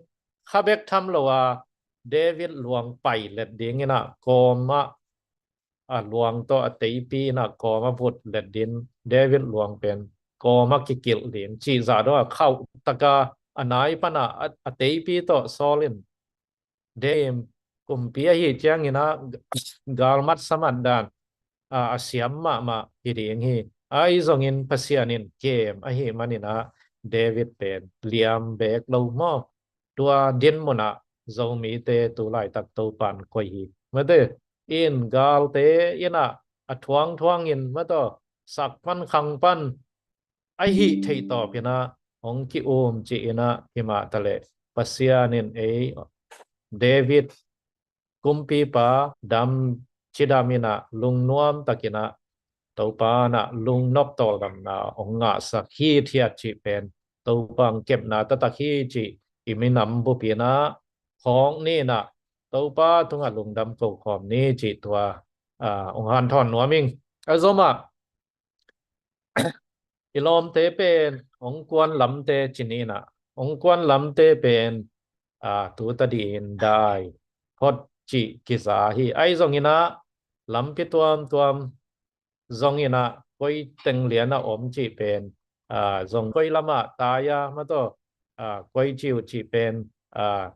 kha bek tham lo a, David luang pai let ding in ah kawm ah, a luang tawh a teipi in ah kawm ah vut let ding, David luang pen kawm ah kikilh ding cih zah dong a, khauh tak a, a nai pan ah a, a teipi tawh Saul in, David kumpi ahih ciangin ah galmat samat dan, a, a siam mahmah hi ding hi. Ahi zongin Pasian in kem ahih manin ah David pen liam beek lo maw? Tua din munah Zomite tu laitak Topan koih hi. Mate in galte in ah a thuangthuang in mataw sak pan khang pan a hih theih tawp in ah hong ki-um ci in ah himah taleh Pasian in ei David kumpipa dam cidam in ah lungnuam takin ah Topa in ah lungnop tawldamna hong ngahsak hithiat cih pen Topa hong kepna taktak hi cih i minam bup in ah phawk ni in ah Topa tungah lungdam kokhawm ni cih tua, ah, hong hanthawn nuam ing. A zomah i lawmte pen hong kuan lamte ci ni in ah hong kuan lamte pen, ah, tu tadih in dai phot cih kiza hi. Ahi zongin ah lampi tuamtuam zongin ah koi teng lian ah om cih pen, ah, zong koi lamah tai a mataw, ah, koi ci uh cih pen, ah,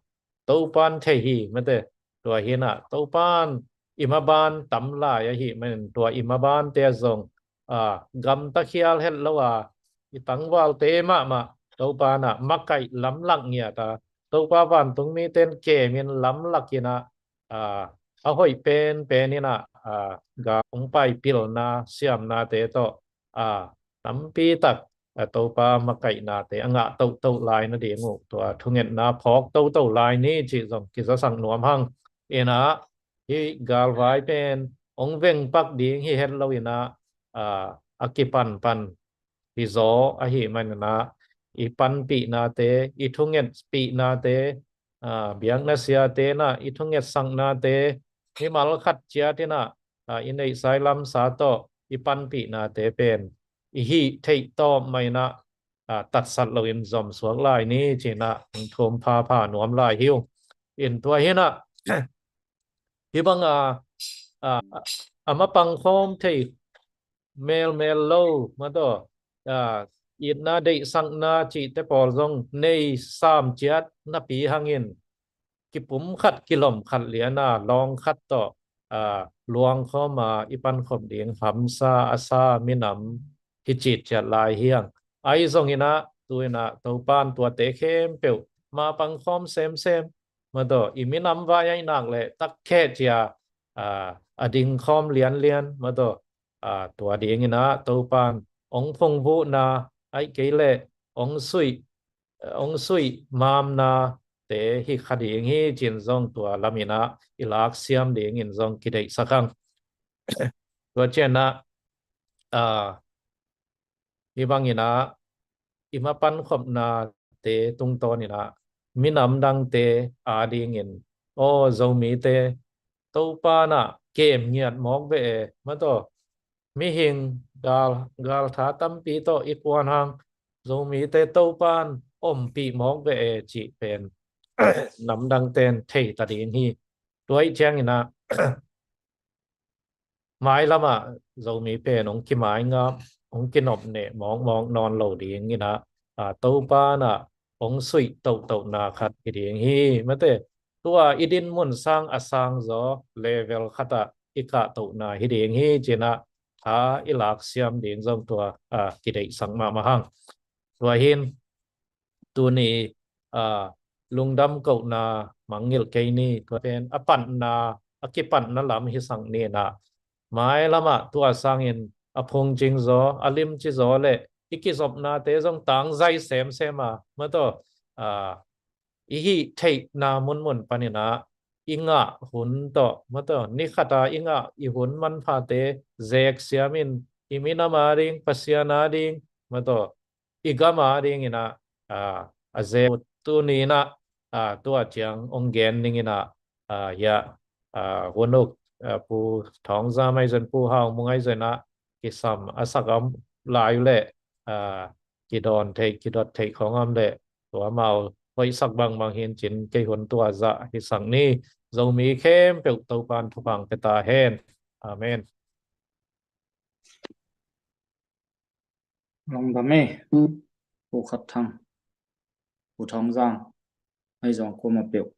Topan thei hi mate. Tua hi in ah Topan i maban tam lai ahih manin tua i mabante zong, ah, gamta khial het lo a i tangvalte mahmah Topa in ah makaih lamlak ngiat a Topa vantung mite in kem in lamlak in ah, ah, a hoih penpen in ah, ah, ga hong pai pilna siamnate tawh, ah, tampi tak, ah, Topa makaihnate a ngah tohtoh lai nading uh tua thungetna phawk tohtoh lai ni cih zong kizasak nuam hang. In ah hih galvai pen hong vengpak ding hi het lo in ah, ah, a kipanpan hi zaw ahih manin ah i panpihnate, i thungetpihnate, ah, biakna siate in ah i thungetsaknate mimal khat ciat in ah, ah, i neihsa i lamsa tawh i panpihnate pen i hih theih tawp mah in ah, ah, tatsat loin zomsuak lai ni ci in ah hong thum phapha nuam lai hi uh. In tua hi in ah hih bang a, a, a mapang khawm thei melmel lo mataw, a, itna deihsakna cihte pawl zong nei sam ciat napi hangin kipum khat kilom khat lian a lawng khat tawh, a, luang khawm a i pankhop ding hamsa a sa minam hi citciat lai hi hang. Ahi zongin ah tu in ah Topan tuate khempeuh mapang khawm semsem mataw i minam vai aih nak leh takkhe cia, a, a ding khawm lianlian mataw, a, tua ding in ah Topan hong phungvuhna aih kei leh hong suih, hong suih mamnate hi kha ding hi ci in zong tua lam in ah i laksiam ding in zong kideihsak hang. Tua ciang ah, a, hih bang in ah i mapankhopnate tungtawn in ah minam dangte adingin, aw Zomite Topa in ah kem ngiat mawk ve e mataw, mihing gal, galtha tampi tawh i kuan hang Zomite Topa in ompih mawk ve e cih pen nam dangte in thei ta ding hi. Tua ih ciang in ah mailam ah Zomi pen hong kimaingap, hong kinopneh mawkmawk nawn lo ding in ah, a, Topa in ah hong suih tohtohna khat hi ding hi mate. Tua i din mun sang a sang zaw level khat ah i kahtohna hi ding hi ci in ah tha i laksiam ding zong tua, a, kideihsak mahmah hang. Tua hi in tuni, a, lungdam kohna mangngilh kei ni. Tua pen a panna, a kipatna lam hisak ni in ah mailam ah tua sangin a phungcing zaw, a limci zaw leh i kizopnate zong tangzai semsem a mataw, a, i hih theihna munmun pan in ah i ngah hun tawh mataw, ni khat a i ngah i hun manphate zeksiam in i minam ading, Pasian ading mataw, i gam ading in ah, a, a zek uh tuni in ah, a, tua ciang hong gen ning in ah, a, hiah, a, hun uk, a, Pu Thawng Zam ahi zong, Pu Hau Mung ahi zong in ah kisam a sak om lai uh leh, a, kidawn theih, kidot theih khawng om leh tua amau hoihsak bangbang hi in cin kei hun tua zah hisak ni. Zomi khempeuh Topan thupha pia ta hen. Amen. Lungdam e. Pu Khat Thang, Pu Thawng Zam, ahi zong kuamah peuh.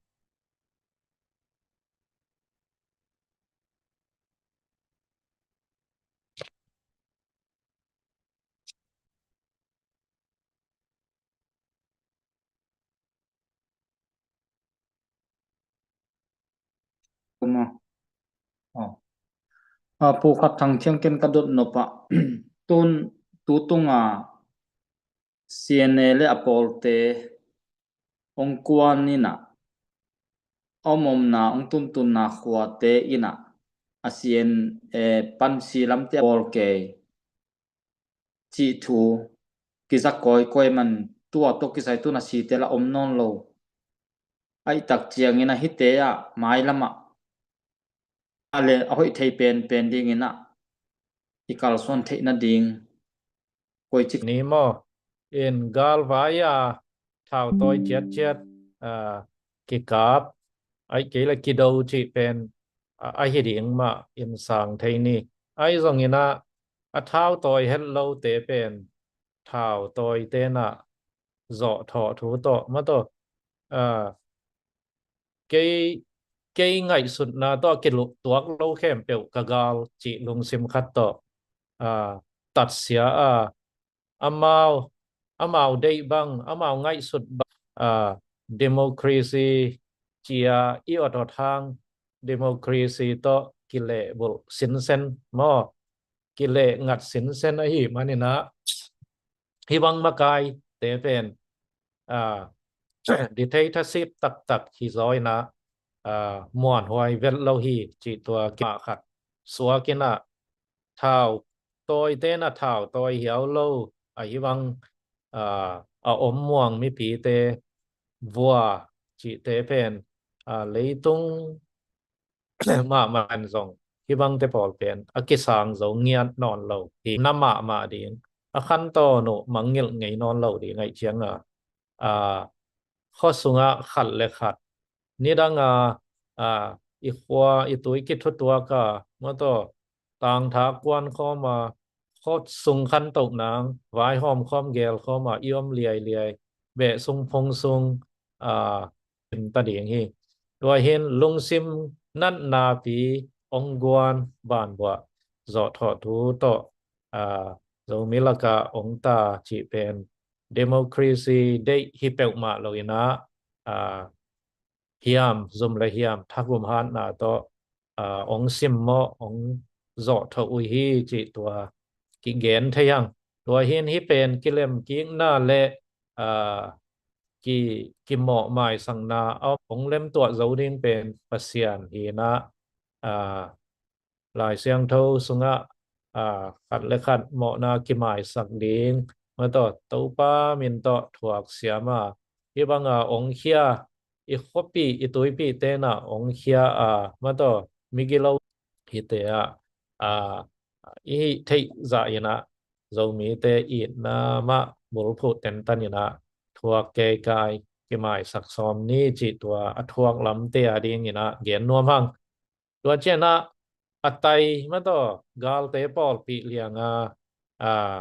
Kum a. Oh. A, Pu Khat Thang Thiang, ken ka dot nop ah, tun, tu tunga C N A le a pawlte hong kuan in ah, a om omna, hong tuntunna khuate in ah, a C N A pan si lamte a pawl kei cih thu kiza kawikawi man, tua tawh kisai tun a site la om nawn lo. Ahih tak ciangin a hihte ah mailam ah a le a hoih thei penpen dingin ah i kalsuan theih nading koi cik ni maw? In galvai a thautawi ciatciat, ah, kikap, ahih kei le kido cih pen, ah, ahi ding mah in sang thei ni. Ahi zongin ah a thautawi het lote pen thautawite in ah zawhthawh thu tawh, maw tawh, ah, kei, kei ngaihsutna tawh a kiluh tuak lo khempeuh ka gal cih lungsim khat tawh, ah, tatsia a, amau, amau deih bang, amau ngaihsut bang, ah, democracy cia i awt awt hang, democracy tawh kilehbulh sinsen maw, kilehngat sinsen ahih manin ah, hih bang makaite pen, ah, dictatorship taktak hi zaw in ah, ah, muanhuai vet lo hi cih tua kimah khat suak in ah, thautawite in ah thautawi hiau lo, ah, hih bang, ah, a om muang mipite vua cihte pen, ah, leitung mahmah in zong hih bangte pawl pen a kisang zo ngiat nawn lo hi na mahmah ding, a khantawn uh mangngilh ngei nawn lo ding ahih ciang a, ah, khua sungah khat le khat nidang a, ah, i khua i tui kithutuak a, maw tawh, tangtha kuan khawm a, khua sung khantoh nang vaihawm khawm gel khawm a i om liailiai, beh sung phung sung, ah, in ta ding hi. Tua hin lungsim natnapi hong guan banbuah zawhthawh thu tawh, ah, Zomi lakah hong ta cih pen democracy deih hi peuhmah lo in ah, ah, hiam, zum le hiam, thagum hatna tawh, ah, hong simmawh, hong zawhthawh uh hi cih tua kigen thei hang. Tua hin hih pen kilemkikna le, ah, ki, kimawh maisakna a hong lemtuah zo ding pen Pasian hi in ah, ah, Lai Siangtho sungah, ah, khat le khat mawhna kimaisak ding, maw tawh, Topa min tawh thuak siam a, hih bang a hong khia, i khuapih i tuipihte in ah hong khia a, maw tawh, migilo hihte ah, ah, i hih theih zah in ah, Zomite itna mah bulphuh tentan in ah, thuak keikai kimaisak sawm ni cih tua a thuak lamte a ding in ah gen nuam hang. Tua ciang ah a tai, maw tawh, galte pawlpih liang a, ah,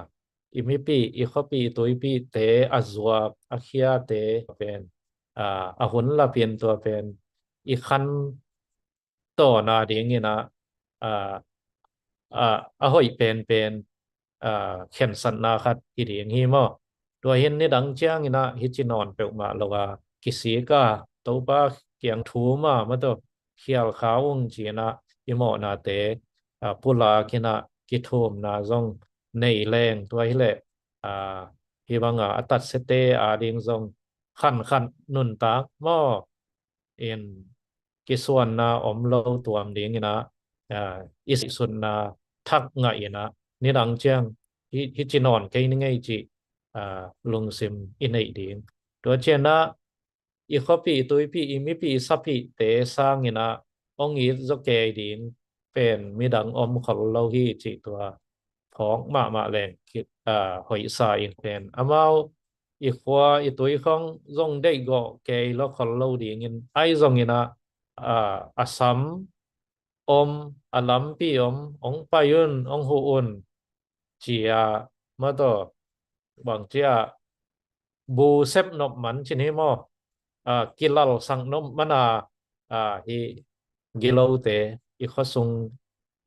i mipih, i khuapih, i tuipihte a zuak, a khiate pen, ah, a hun lapin tua pen i khan tawna ding in ah, ah, ah, a hoih penpen, ah, khensatna khat hi ding hi maw? Tua hin nidang ciang in ah hih ci nawn peuhmah lo a, kisik a, Topa kiang thum a, maw tawh, khial kha ung ci in ah i mawhnate, ah, pulak in ah kithumna zong nei leng, tua hi leh, ah, hih bang a a tatsiate a ding zong khankhat nuntak maw, in kisuanna om lo tuam ding in ah, ah, i sihsutna thak ngah in ah, nidang ciang hih, hih ci nawn kei ni ngei cih, ah, lungsim i neih ding. Tua ciang ah i khuapih, i tuipih, i mipih, i sapihte sang in ah hong it zaw kei ding pen midang om khol lo hi cih tua phawk mahmah leng ki, ah, hoihsa ing pen. Amau i khua i tui khawng zong deihgawh kei lo khol lo ding in, ahi zongin ah, ah, a sam om, a lampi om, hong pai un, hong huh un, ci a, maw tawh, bang ci a, bu sep nop man ci ni maw, ah, kilalsak nop man a, ah, hih gilote i khua sung,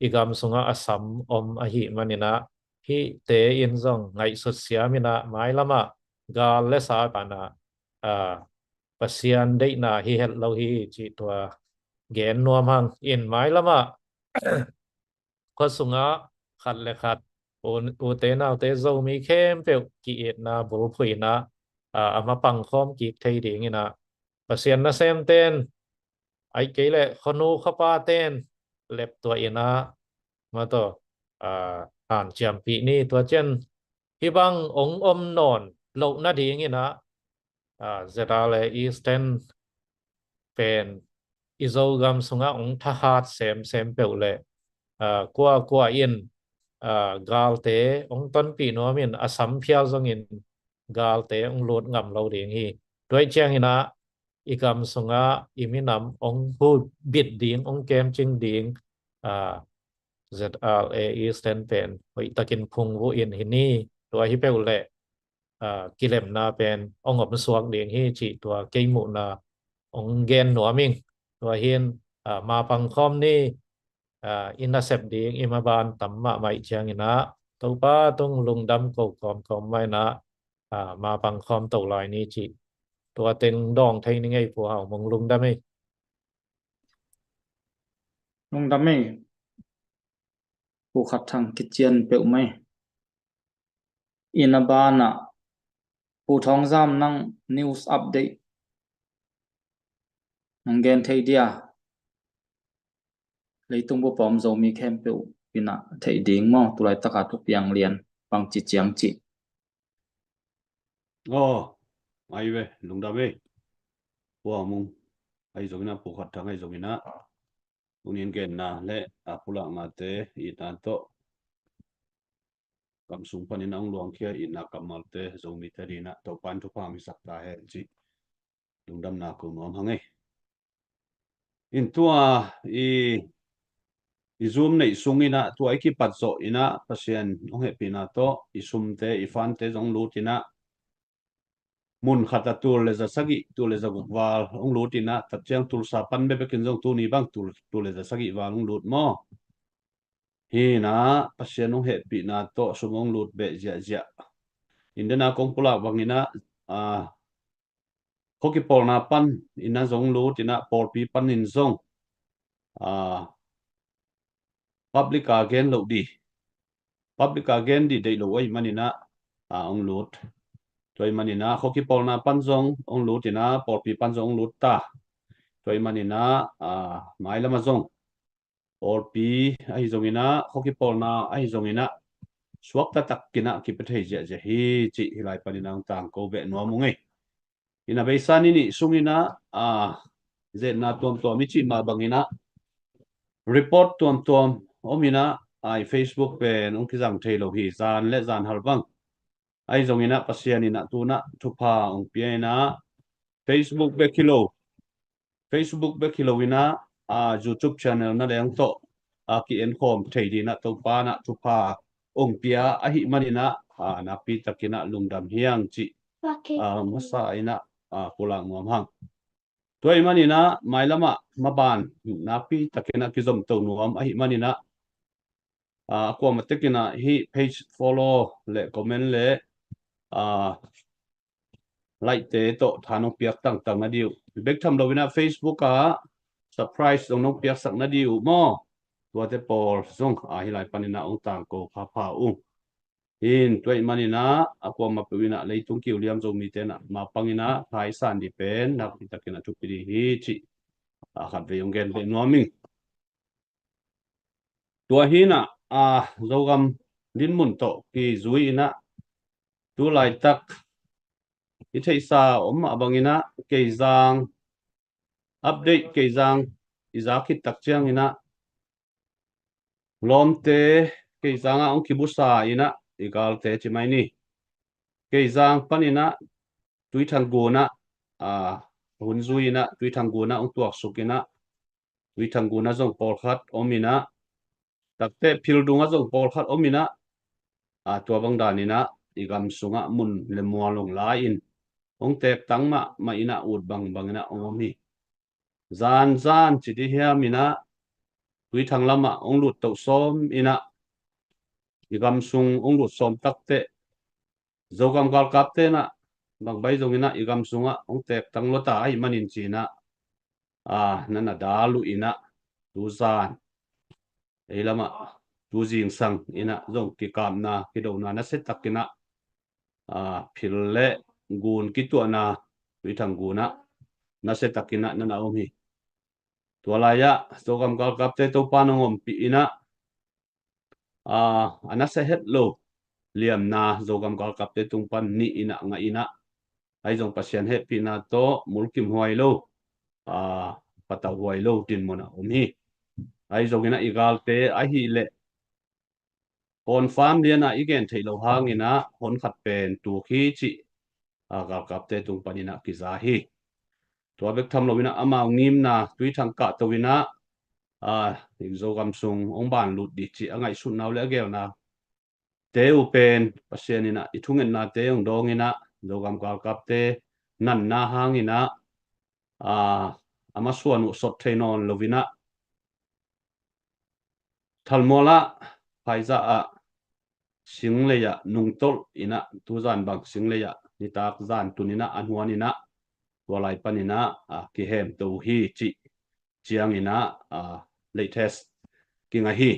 i gam sungah a sam om ahih manin ah, hihte in zong ngaihsut siam in ah, mailam ah gal le sa pan ah, ah, Pasian deihna hi het lo hi cih tua gen nuam hang. In mailamah khua sungah khat le khat, u, ute naute Zomi khempeuh ki-itna bulphuhna, a, a mapang khawm kik thei dinginah Pasian nasemten, ahih kei leh khuanu khuapaten leptuah inah, mataw, a, hanciampih ni. Tua ciang hih bang ong om nawn loh nadinginah, a, Z R A Eastern pen i Zogam sungah ong thahat semsem peuh leh, a, kuakua in, a, galte ong tonpih nuamin a sam phial zongin galte ong lut ngam lo ding hi. Tua ih cianginah i gam sungah i minam ong hubit ding, ong kemcing ding, a, Z R A Eastern pen hoihtakin phungvuh in hi ni. Tua hi peuh leh, a, kilemna pen ong om suak ding hi cih tua kei muhna ong gen nuam ing. Tua hin, a, mapang khawm ni, a, i nasep ding i maban tam mahmah ih cianginah Topa tung lungdam ko kawmkawm mah inah, a, mapang khawm to lai ni cih tua teng dawng thei ni ngei. Pu Hau Mung, lungdam ei. Lungdam ei. Pu Khat Thang, kician peuhmah ei. Inn a banah Pu Thawng Zam, nang news update nang gen thei dia? Leitung bup a om Zomi khempeuh inah theih ding maw, tulaitak a thupiang lian bangci ciang cih? Aw, ai ve, lungdam ei. Pu Hau Mung ahi zonginah, Pu Khat Thang ahi zonginah, tuni in genna le a pulaknate itna tawh gam sung panin a ong luangkhia itna kammalte Zomite dinah Topa in thupha hong hisak ta hen cih lungdamna ko nuam hang ei. In tua i, i Zoom neih sunginah tua i kipat zawh inah Pasian hong hehpihna tawh i sumte, i fante zong lut inah mun khat a tul le za sagih, tul le za guk val hong lut inah, tua ciang Tulsa pan bekbekin zong tuni bang tul, tul le za sagih val hong lut maw. Hinah Pasian hong hehpihna tawh sum hong lut beh ziahziah. India na kong pulak banginah, a, khua kipawlna pan inah zong lut inah, pawlpi panin zong, a, public a gen loh dih, public a gen dih deih lo ahih maninah, a, hong lut. Tua ahih maninah khua kipawlna pan zong hong lut inah, pawlpi pan zong hong lut ta. Tua ahih maninah, a, mailamah zong pawlpi ahi zonginah, khua kipawlna ahi zonginah, suakta takinah kipia thei ziahziah hi cih hih lai paninah hong tangko beh nuam ung ei. Inah beisa ni nih sunginah, a, zetna tuamtuam i cih mah banginah report tuamtuam om inah, a, i Facebook pen hong kizang thei lo hi, zan le zan hal bang. Ahi zonginah Pasian inah tunah thupha hong pia inah Facebook bek hi lo, Facebook bek hi lo inah, a, YouTube channel na leng tawh, a, ki-enkhawm thei dinah Topa inah thupha hong pia ahih maninah, a, nakpi takinah lungdam hi hang cih, a, masa inah, a, pulak nuam hang. Tua ahih maninah mailamah maban nakpi takinah kizomto nuam ahih maninah, a, kuamah tekinah hih page follow le comment le, a, like te tawh tha nong piak tangtang na dih uh. Bek tham loinah Facebook ah subscribe zong nong piaksak na dih uh maw. Tuate pawl zong, a, hih lai paninah hong tangko phapha ung. Hin tua ahih maninah a kuamah peuh inah leitung kiuliam Zomite inah mapanginah tha i san dih pen nakpi takinah thupi dih hi cih, a, khatvei hong gen beh nuam ing. Tua hinah, a, Zogam dinmun tawh kizui inah tu laitak i theihsa om mah banginah Keizang update, Keizang i za khit tak cianginah lawmte Keizangah hong kibusa inah i galte ci mai ni. Keizang paninah Tuithang gunah, a, hun zui inah Tuithang gunah hong tuaksuk inah Tuithang gunah zong pawlkhat om inah, takte Phildungah zong pawlkhat om inah, a, tua bang daninah i gam sungah mun le mual hong la-in hong teektang mahmah inah ut bangbang inah hong om hi. Zanzan ci dih hiam inah Tuithang lamah hong lut toh sawm inah i gam sung hong lut sawm takteh Zogam galkapte inah bangbai zonginah i gam sungah hong teektang lua ta ahih manin ci inah a, na na dal uh in ah, tuzan ei lamah, tu zingsang in ah zong kikapna, kidona nasia takin ah, a, phil le gun kituahna, Tuithang gun ah nasia takin ah na na om hi. Tua lai-ah Zogam galkapte Topa'n hong ompih in ah, a, a nasia het lo liamna Zogam galkapte tung pan nih in ah ngah in ah, ahi zong Pasian hehpihna tawh mulkimhuai lo, a, patauhuai lo dinmun ah om hi. Ahi zongin ah i galte ahih leh confirm lian ah i gen theih loh hangin ah hon khat pen tuk hi cih, a, galkapte tung panin ah kiza hi. Tua bek tham loin ah amau ngimna Tuithang kahto in ah, a, Zogam sung hong ban lut dih cih a ngaihsutna uh le a gelna te uh pen Pasian in ah i thungetnate hong dawng in ah, Zogam galkapte natna hangin ah, a, a masuan uh sot thei nawn loin ah, Thalmual ah, Phaizah ah, Singlei ah nungtolh in ah, tuzan bang Singlei ah nitak zan tun in ah an huan in ah, tua lai panin ah, a, kihemto hi cih ciangin ah, a, latest kingah hi.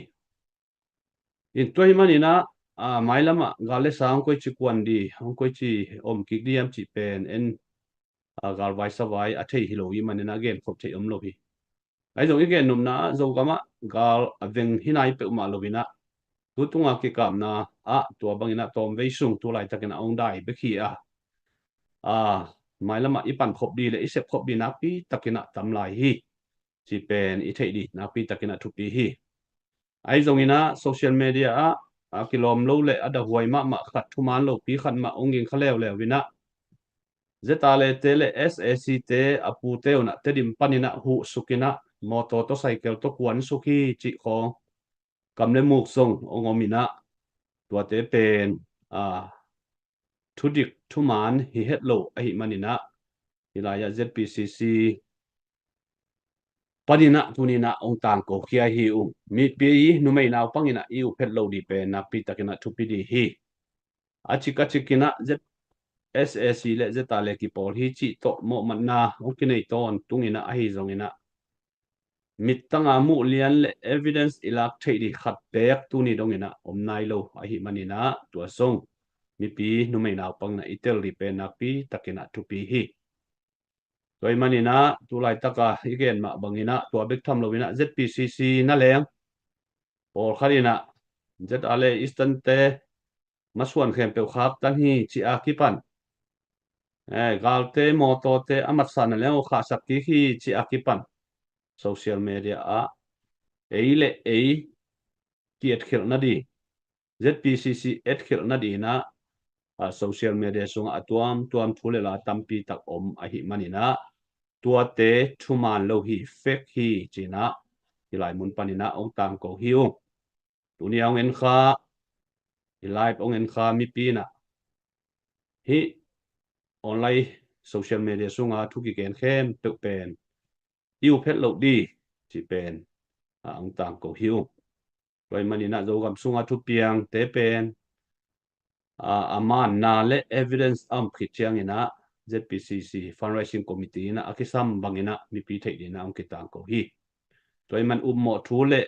In tua ahih manin ah, a, mailam ah gal le sa hong koici kuan dih, hong koici om kik dih hiam cih pen en, a, galvai savai a thei hi lo ahih manin ah genkhop theih om lo hi. Ahi zong i gen nopna ah Zogam ah gal a veng hi nai peuhmah loin ah, tu tung a kikapna ah tua bangin ah tawmvei sung tu laitakin ah hong dai bek hi a, a, mailam ah i pankhop dih le i sepkhop dih nakpi takin ah tam lai hi cih pen i theih dih nakpi takin ah thupi hi. Ahi zongin ah social media ah a kilawm lo le a dahuai mahmah khat, thuman lopi khat mah hong ging kha leuleu in ah, Z R A te le S A C te a pute un ah Tedim panin ah huh suk in ah, mawtaw tawh cycle tawh kuan suk hi cih khawng kam le muk zong hong om in ah, tuate pen, a, thudik thuman hi het lo ahih manin ah, hih lai-ah Z P C C panin ah tuni-in ah hong tangko khia hi ung. Mipi numei naupang in ah i up het lo dih pen nakpi takin ah thupi dih hi. A cik a cik in ah Z, S A C le Z R A le kipawl hi cih tawh mawhmatna hong kinei tawntung in ah, ahi zongin ah mittang a muh lian le evidence i lak theih dih khat beek tuni dongin ah om nai lo ahih manin ah, tua zong mipi numei naupang in ah i tel dih pen nakpi takin ah thupi hi. Tua ahih manin ah tu laitak a i gen mah bangin ah, tua bek tham loin ah Z P C C na leng pawlkhat in ah Z R A Eastern te masuan khempeuh khaktan hi cih a kipan, eh, galte mawtawte a matsakna leng uh khahsak kik hi cih a kipan social media ah ei le ei ki-etkhelh nading, Z P C C etkhelh nading in ah, a, social media sungah a tuamtuam thu le la tampi tak om ahih manin ah, tuate thuman lo hi, fake hi ci-in ah hih lai mun panin ah hong tangko hi ung. Tuni a hong en kha, hih live hong en kha mipi in ah hih online social media sunga thu kigen khempeuh pen i up het loh dih cih pen, a, hong tangko hi ung. Tua ahih manin ah Zogam sunga thupiangte pen, a, a manna le evidence a om khit ciangin ah Z P C C Fundraising Committee in ah a kisam bangin ah mipi theih dingin ah hong kitangko hi. Tua ahih man upmawh thu le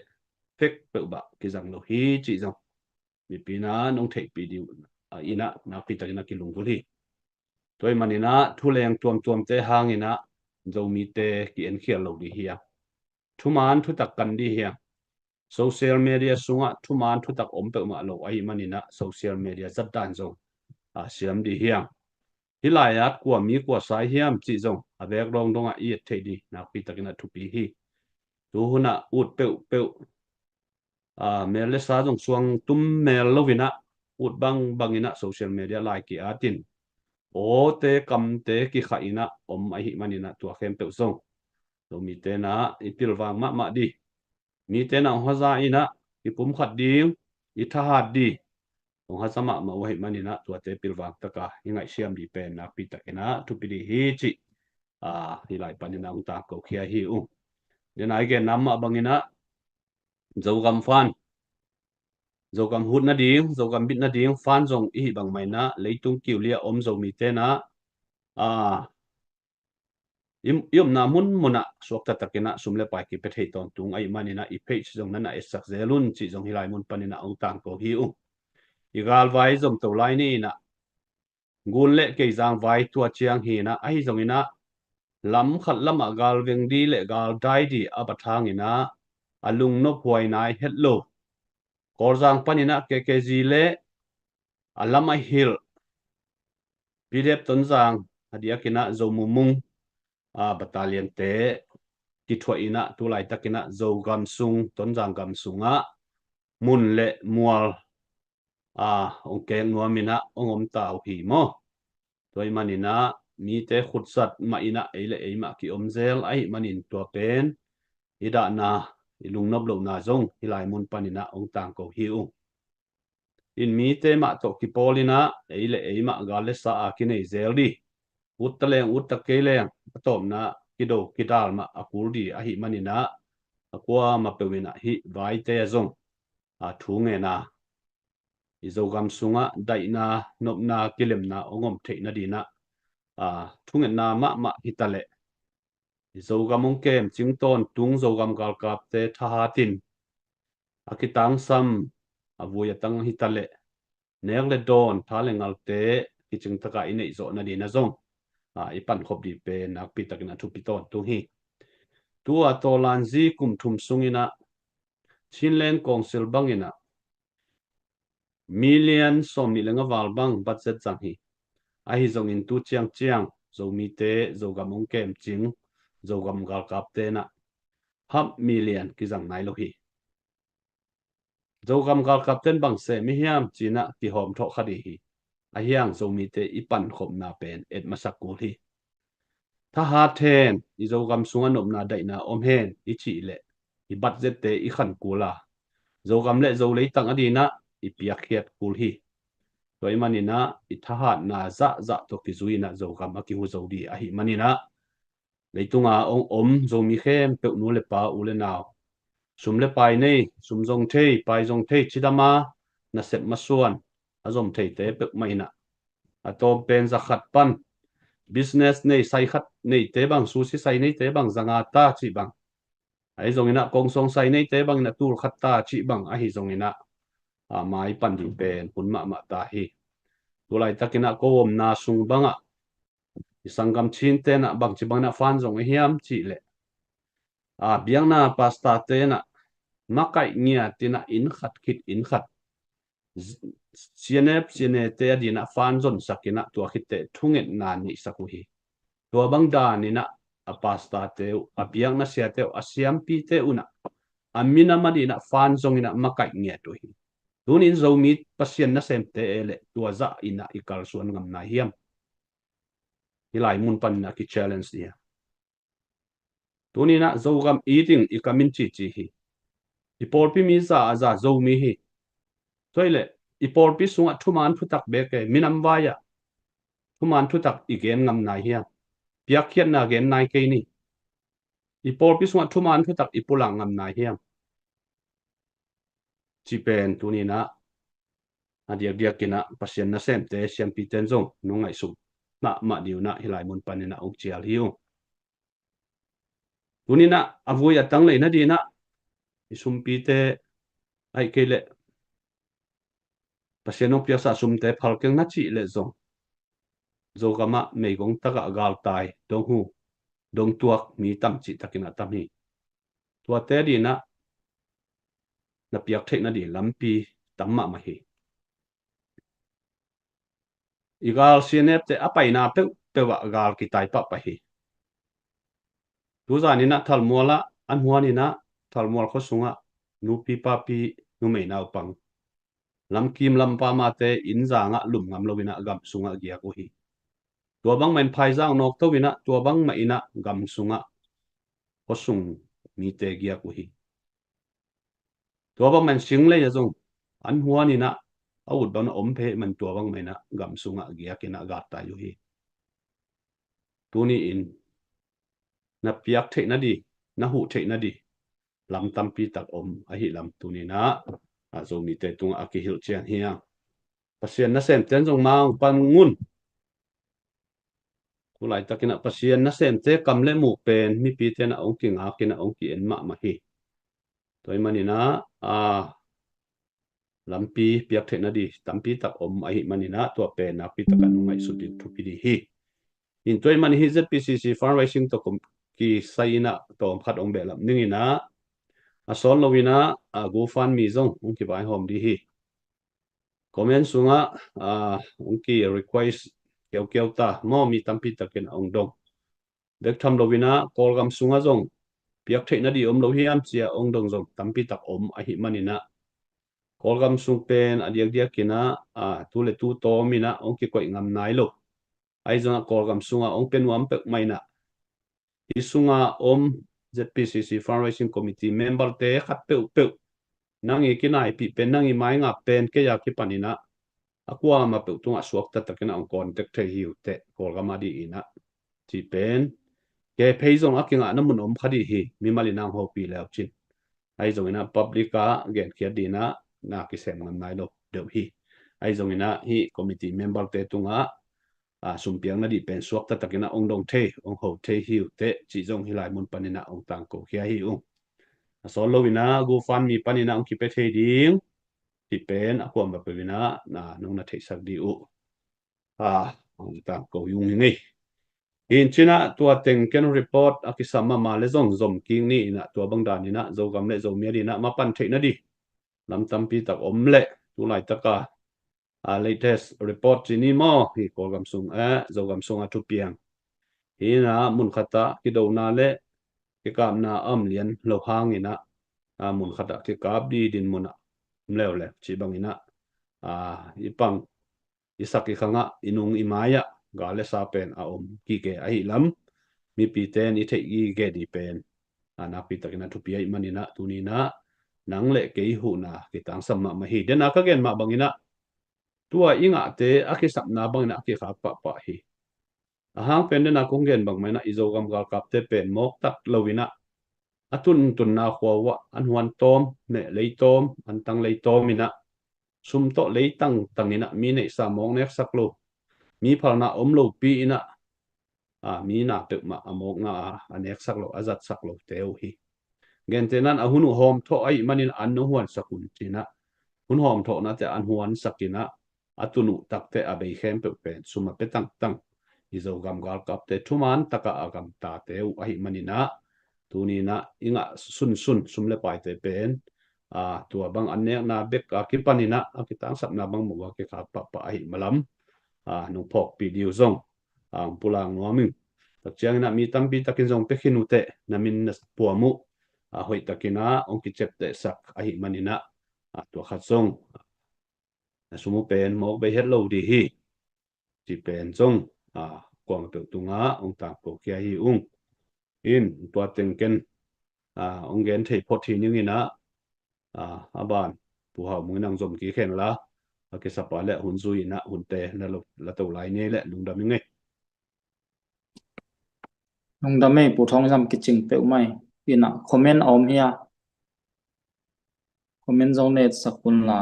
fake peuhmah kizang lo hi cih zong mipi in ah nong theihpih ding uh, a, in ah nakpi takin ah kilunggulh hi. Tua ahih manin ah thu leng tuamtuamte hangin ah Zomite ki-enkhial lo dih hi a, thuman thutak kan dih hi a, social media sungah thuman thutak om peuhmah lo ahih manin ah social media zat dan zong, a, siam dih hi a, hih lai-at kua mi kua sa hiam cih zong a vek dongdong ah i et theih dih nakpi takin ah thupi hi. Tu hun ah ut peuhpeuh, a, mel le sa zong suang tum mel loin ah ut bangbang in ah social media lai ki-at in awte kamte kikhah in ah om ahih manin ah tua khempeuh zong Zomite in ah i pilvang mahmah dih. Mite in ah hong haza in ah i pumkhat ding, i thahat dih hong haza mahmah uh ahih manin ah tuate pilvang tak a i ngaihsiam dih pen nakpi takin ah thupi dih hi cih, a, hih lai panin ah hong tangko khia hi ung. Tua i genna mah bangin ah Zogam fund, Zogam huh nading, Zogam bit nading fund zong i hih bangmah in ah leitung kiu li a om Zomite in ah, a, i, i omna munmunah suakta takinah sum le pai kipia thei tawntung ahih maninah i page zong na na etsak zel un cih zong hih lai mun paninah hong tangko hi ung. I galvai zomto lai ni inah Gun le Keizang vai tua ciang hinah ahi zonginah lam khat lamah galveng di le galdai di a bat hanginah a lungnop huai nai het lo. Kawlzang paninah K K Z le a lam a hilh P D F Tonzang a diakinah Zomumung a battalion te kithuah inah tulaitakinah Zogam sung Tonzang gam sungah mun le mual a hong kek nuaminah hong om ta uh hi maw? Tua ih maninah mite khutzat mah inah ei le ei mah ki-om zel ahih manin tua pen i dahna i lungnop lohna zong hih lai mun paninah hong tangko hi ung. In mite mah tawh kipawlinah ei le ei mah gal le sa a kinei zel di. Utta leng utta kei leng a tawpna kido kidal mah a kul di ahih maninah a kuamah peuh inah hih vaite a zong a thu ngena i Zogam sungah daihna nopna kilemna hong om theih nadinah a thungetna mahmah hitaleh i Zogam hong kemcing tawntung Zogam galkapte thahatin a kitangsam a vui a tang hitaleh nek le dawn tha le ngalte kicing takah i neih zawh nadinah zong a i pankhop di pen nakpi takinah thupi tawntung hi. Tua tawlanzi kum thum sunginah Chinland Council banginah million sawm nih le nga val bang budget zang hi. Ahi zongin tu ciangciang Zomite Zogam hong kemcing Zogam galkapte inah half million kizang nai lo hi. Zogam galkapten bang sem i hiam cinah kihawm thawh kha di hi. Ahiang Zomite i pankhopna pen et masak kul hi. Thahat hen i Zogam sungah nopna daihna om hen i cih leh i budgette i khan kul a Zogam le Zo leitang a dinah i piakkhiat kul hi. Tua ih maninah i thahatna zahzah tawh kizui inah Zogam a kihu zo di ahih maninah leitunga hong om Zomi khempeuh nu le pa u le nau sum le pai nei sum zong thei pai zong thei cidama nasep masuan a zom theite peuhmah inah a tawm pen za khat pan business nei sai khat neite bang susi sai neite bang za nga ta cih bang ahi zonginah kongsong sai neite bangin a tul khat ta cih bang ahi zonginah a mai pan ding pen hun mahmah ta hi. Tulaitakinah ko omna sung bangah i sanggam Chin tenah bangci banginah fan zong a hiam cih leh a biakna pastor tenah makaih ngiatinah inn khat khit inn khat CNF CNA te a dinah fan zonsakinah tua khitteh thungetna neihsak uh hi. Tua bang daninah a pastor te uh a biakna siate uh a siampi te unah a minam a dinah fan zonginah makaih ngiat uh hi. Tunin Zomi Pasian nasemte e leh tua zah inah i kalsuan ngam nai hiam? Hih lai mun paninah ki challenge hi a. Tuninah Zogam i ding i kamin cici hi. I pawlpi mi za a za Zomi hi. Tua ih leh i pawlpi sungah thuman thutak bek e minam vai-ah thuman thutak i gen ngam nai hiam? Piakkhiatna gen nai kei ni. I pawlpi sungah thuman thutak i pulak ngam nai hiam? Cih pen tuninah a diakdiakinah Pasian nasemte siampite in zong nong ngaihsut mahmah dih unah hih lai mun paninah hong cial hi uh. Tuninah a vui a tang lei nadinah i sumpite aih kei leh Pasian hong piaksa sumte phalkeng na cih leh zong Zogamah meigong takah galtai dong hu dong tuak mi tam cih takinah tam hi. Tuate dinah na piak theih nadih lampi tam mahmah hi. I gal CNF te a paina peuhpeuh ah gal kitai pahpah hi. Tuzaninah Thalmualah an huaninah Thalmual khua sungah nupi papi numei naupang lamkim lampamate inn zangah lum ngam loinah gam sungah giak uh hi. Tua bangmah in phaizang nawkto inah tua bangmah inah gam sungah khuasung mite giak uh hi. Tua bangmah in singlei a zong an huaninah a ut bangin a om phei man tua bangmah inah gam sungah giakinah gattai uh hi. Tuni-in na piak theih nadih na huh theih nadih lam tampi tak om ahi lam tuninah a Zomite tungah a kihilh cian hiang. Pasian nasemte in zong mang pan ngun Tulaitak in ah Pasian nasemte kam le muh pen mipite in ah hong kingak in ah hong ki-en mahmah hi. Tua ahih manin ah, a, lampi piak theihna ding tampi tak om ahih manin ah tua pen nakpi takin hong ngaihsut ding thupi ding hi. In tua ahih manin hih Z P C C fundraising tawh kisai in ah tawmkhat hong behlap ning in ah, a sawt lo in ah, a, GoFundMe zong hong kivaihawm ding hi. Comment sungah, a, hong ki-request kiaukiau ta maw, mi tampi takin hong dong. Bek tham lo in ah Kawlgam sungah zong piak theihna ding om lo hiam ci-a hong dong zong tampi tak om ahih manin ah, Kawlgam sung pen a diakdiak in ah, a, tu le tu tawm in ah hong kikoih ngam nai lo. Ahi zongin ah Kawlgam sungah hong pia nuam peuhmah in ah, hih sungah om Z P C C fundraising committee member-te khat peuhpeuh, nang i kinaipih pen, nang i maingap pen kei a kipan in ah, a kuamah peuh tungah suakta takin ah hong contact thei hi uh teh, Kawlgam ading in ah. Cih pen, kei phei zong a kingahna mun om kha ding hi, mimal in ah hong hopih le uh cin. Ahi zongin ah public ah genkhiat ding in ah na kisem ngam nai lo deuh hi. Ahi zongin ah hih committee member-te tungah, a, sumpiakna ding pen suakta takin ah hong dong thei, hong ho thei hi uh teh, cih zong hih lai mun panin ah hong tangko khia hi ung. A sawt lo in ah GoFundMe panin ah hong kipia thei ding, cih pen a kuamah peuh in ah na, nong na theihsak ding uh, a, hong tangko hi ung hi ing ei. Hi in cin ah tua teng ken report a kisam mahmah le zong zom kik ni in ah, tua bang dan in ah Zogam le Zomi ading in ah mapan theihna ding lam tampi tak om leh, tulaitak a, a, latest report ci ni maw, hih Kawlgam sung, eh, Zogam sung a thupiang. Hi in ah mun khat ah kidona le kikapna a om lian lo hang in ah, a, mun khat ah kikap ding dinmun ah om leuleu, cih bang in ah, a, i pang, i sak i khang ah, i nung i mai ah gal le sa pen a om gige ahih lam mipite in i theih gige ding pen, a, nakpi takin a thupi ahih manin ah tuni in ah nang le kei huhna kitangsam mahmah hi. Dena ka gen mah bang in ah tua i ngahte a kisapna bang in ah a kikhak pahpah hi. A hang pen dena kong gen bang mah in ah i Zogam galkapte pen mawk tak lo in ah, a tuntunna khua uh ah an huan tawm, meh lei tawm, an tang lei tawm in ah, sum tawh lei tangtang in ah mi neihsa mawk neksak lo, mi phalna om lopi in ah, a, mi na peuhmah a mawkna a, a neksak lo, a zatsak lote uh hi. Gentehna in a hun uh hawmthawh ahih manin an nong huansak un ci in ah, hun hawmthawhnate an huansak in ah, a tun uh tak teh a bei khempeuh pen sum a pia tangtang i Zogam galkapte thuman tak a a gamtate uh ahih manin ah, tuni in ah i ngah sunsun sum le paite pen, a, tua bang an nekna bek a kipan in ah a kitangsapna bang mah uh a kikhak pahpah ahih malam, a, nong phawkpih ding uh zong, a, hong pulak nuam ing. Tak ciangin ah mi tampi takin zong pia khin uh teh, na min na puam uh, a, hoih takin ah hong kiciaptehsak ahih manin ah, a, tua khat zong na sum uh pen mawk bei het lo ding hi, cih pen zong, a, kuamah peuh tungah hong tangko khia hi ung. In tua teng ken, a, hong gen thei phot hi ning in ah, a, a ban Pu Hau Mung in ah hong zom kik hen la, a kisap a leh hun zui in ah hunte la lo, la to lai ni ei leh, lungdam ing ei. Lungdam ei, Pu Thawng Zam, kicing peuhmah hi. In ah comment a om hia? Comment zong na etsak un la.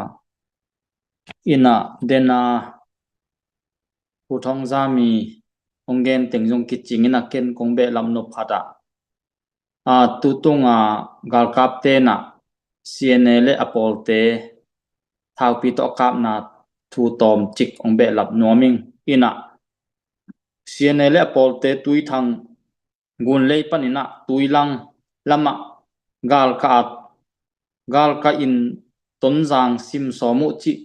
In ah dena Pu Thawng Zam i hong gen teng zong kicing in ah ken kong behlap nop khat ah, a, tutung a galkapte in ah C N A le a pawlte thaupi tawh a kapna thu tawmcik hong behlap nuam ing. In ah C N A le a pawlte Tuithang gunlei panin ah Tuilang lamah galka at, galka in Tonzang sim sawm uh cih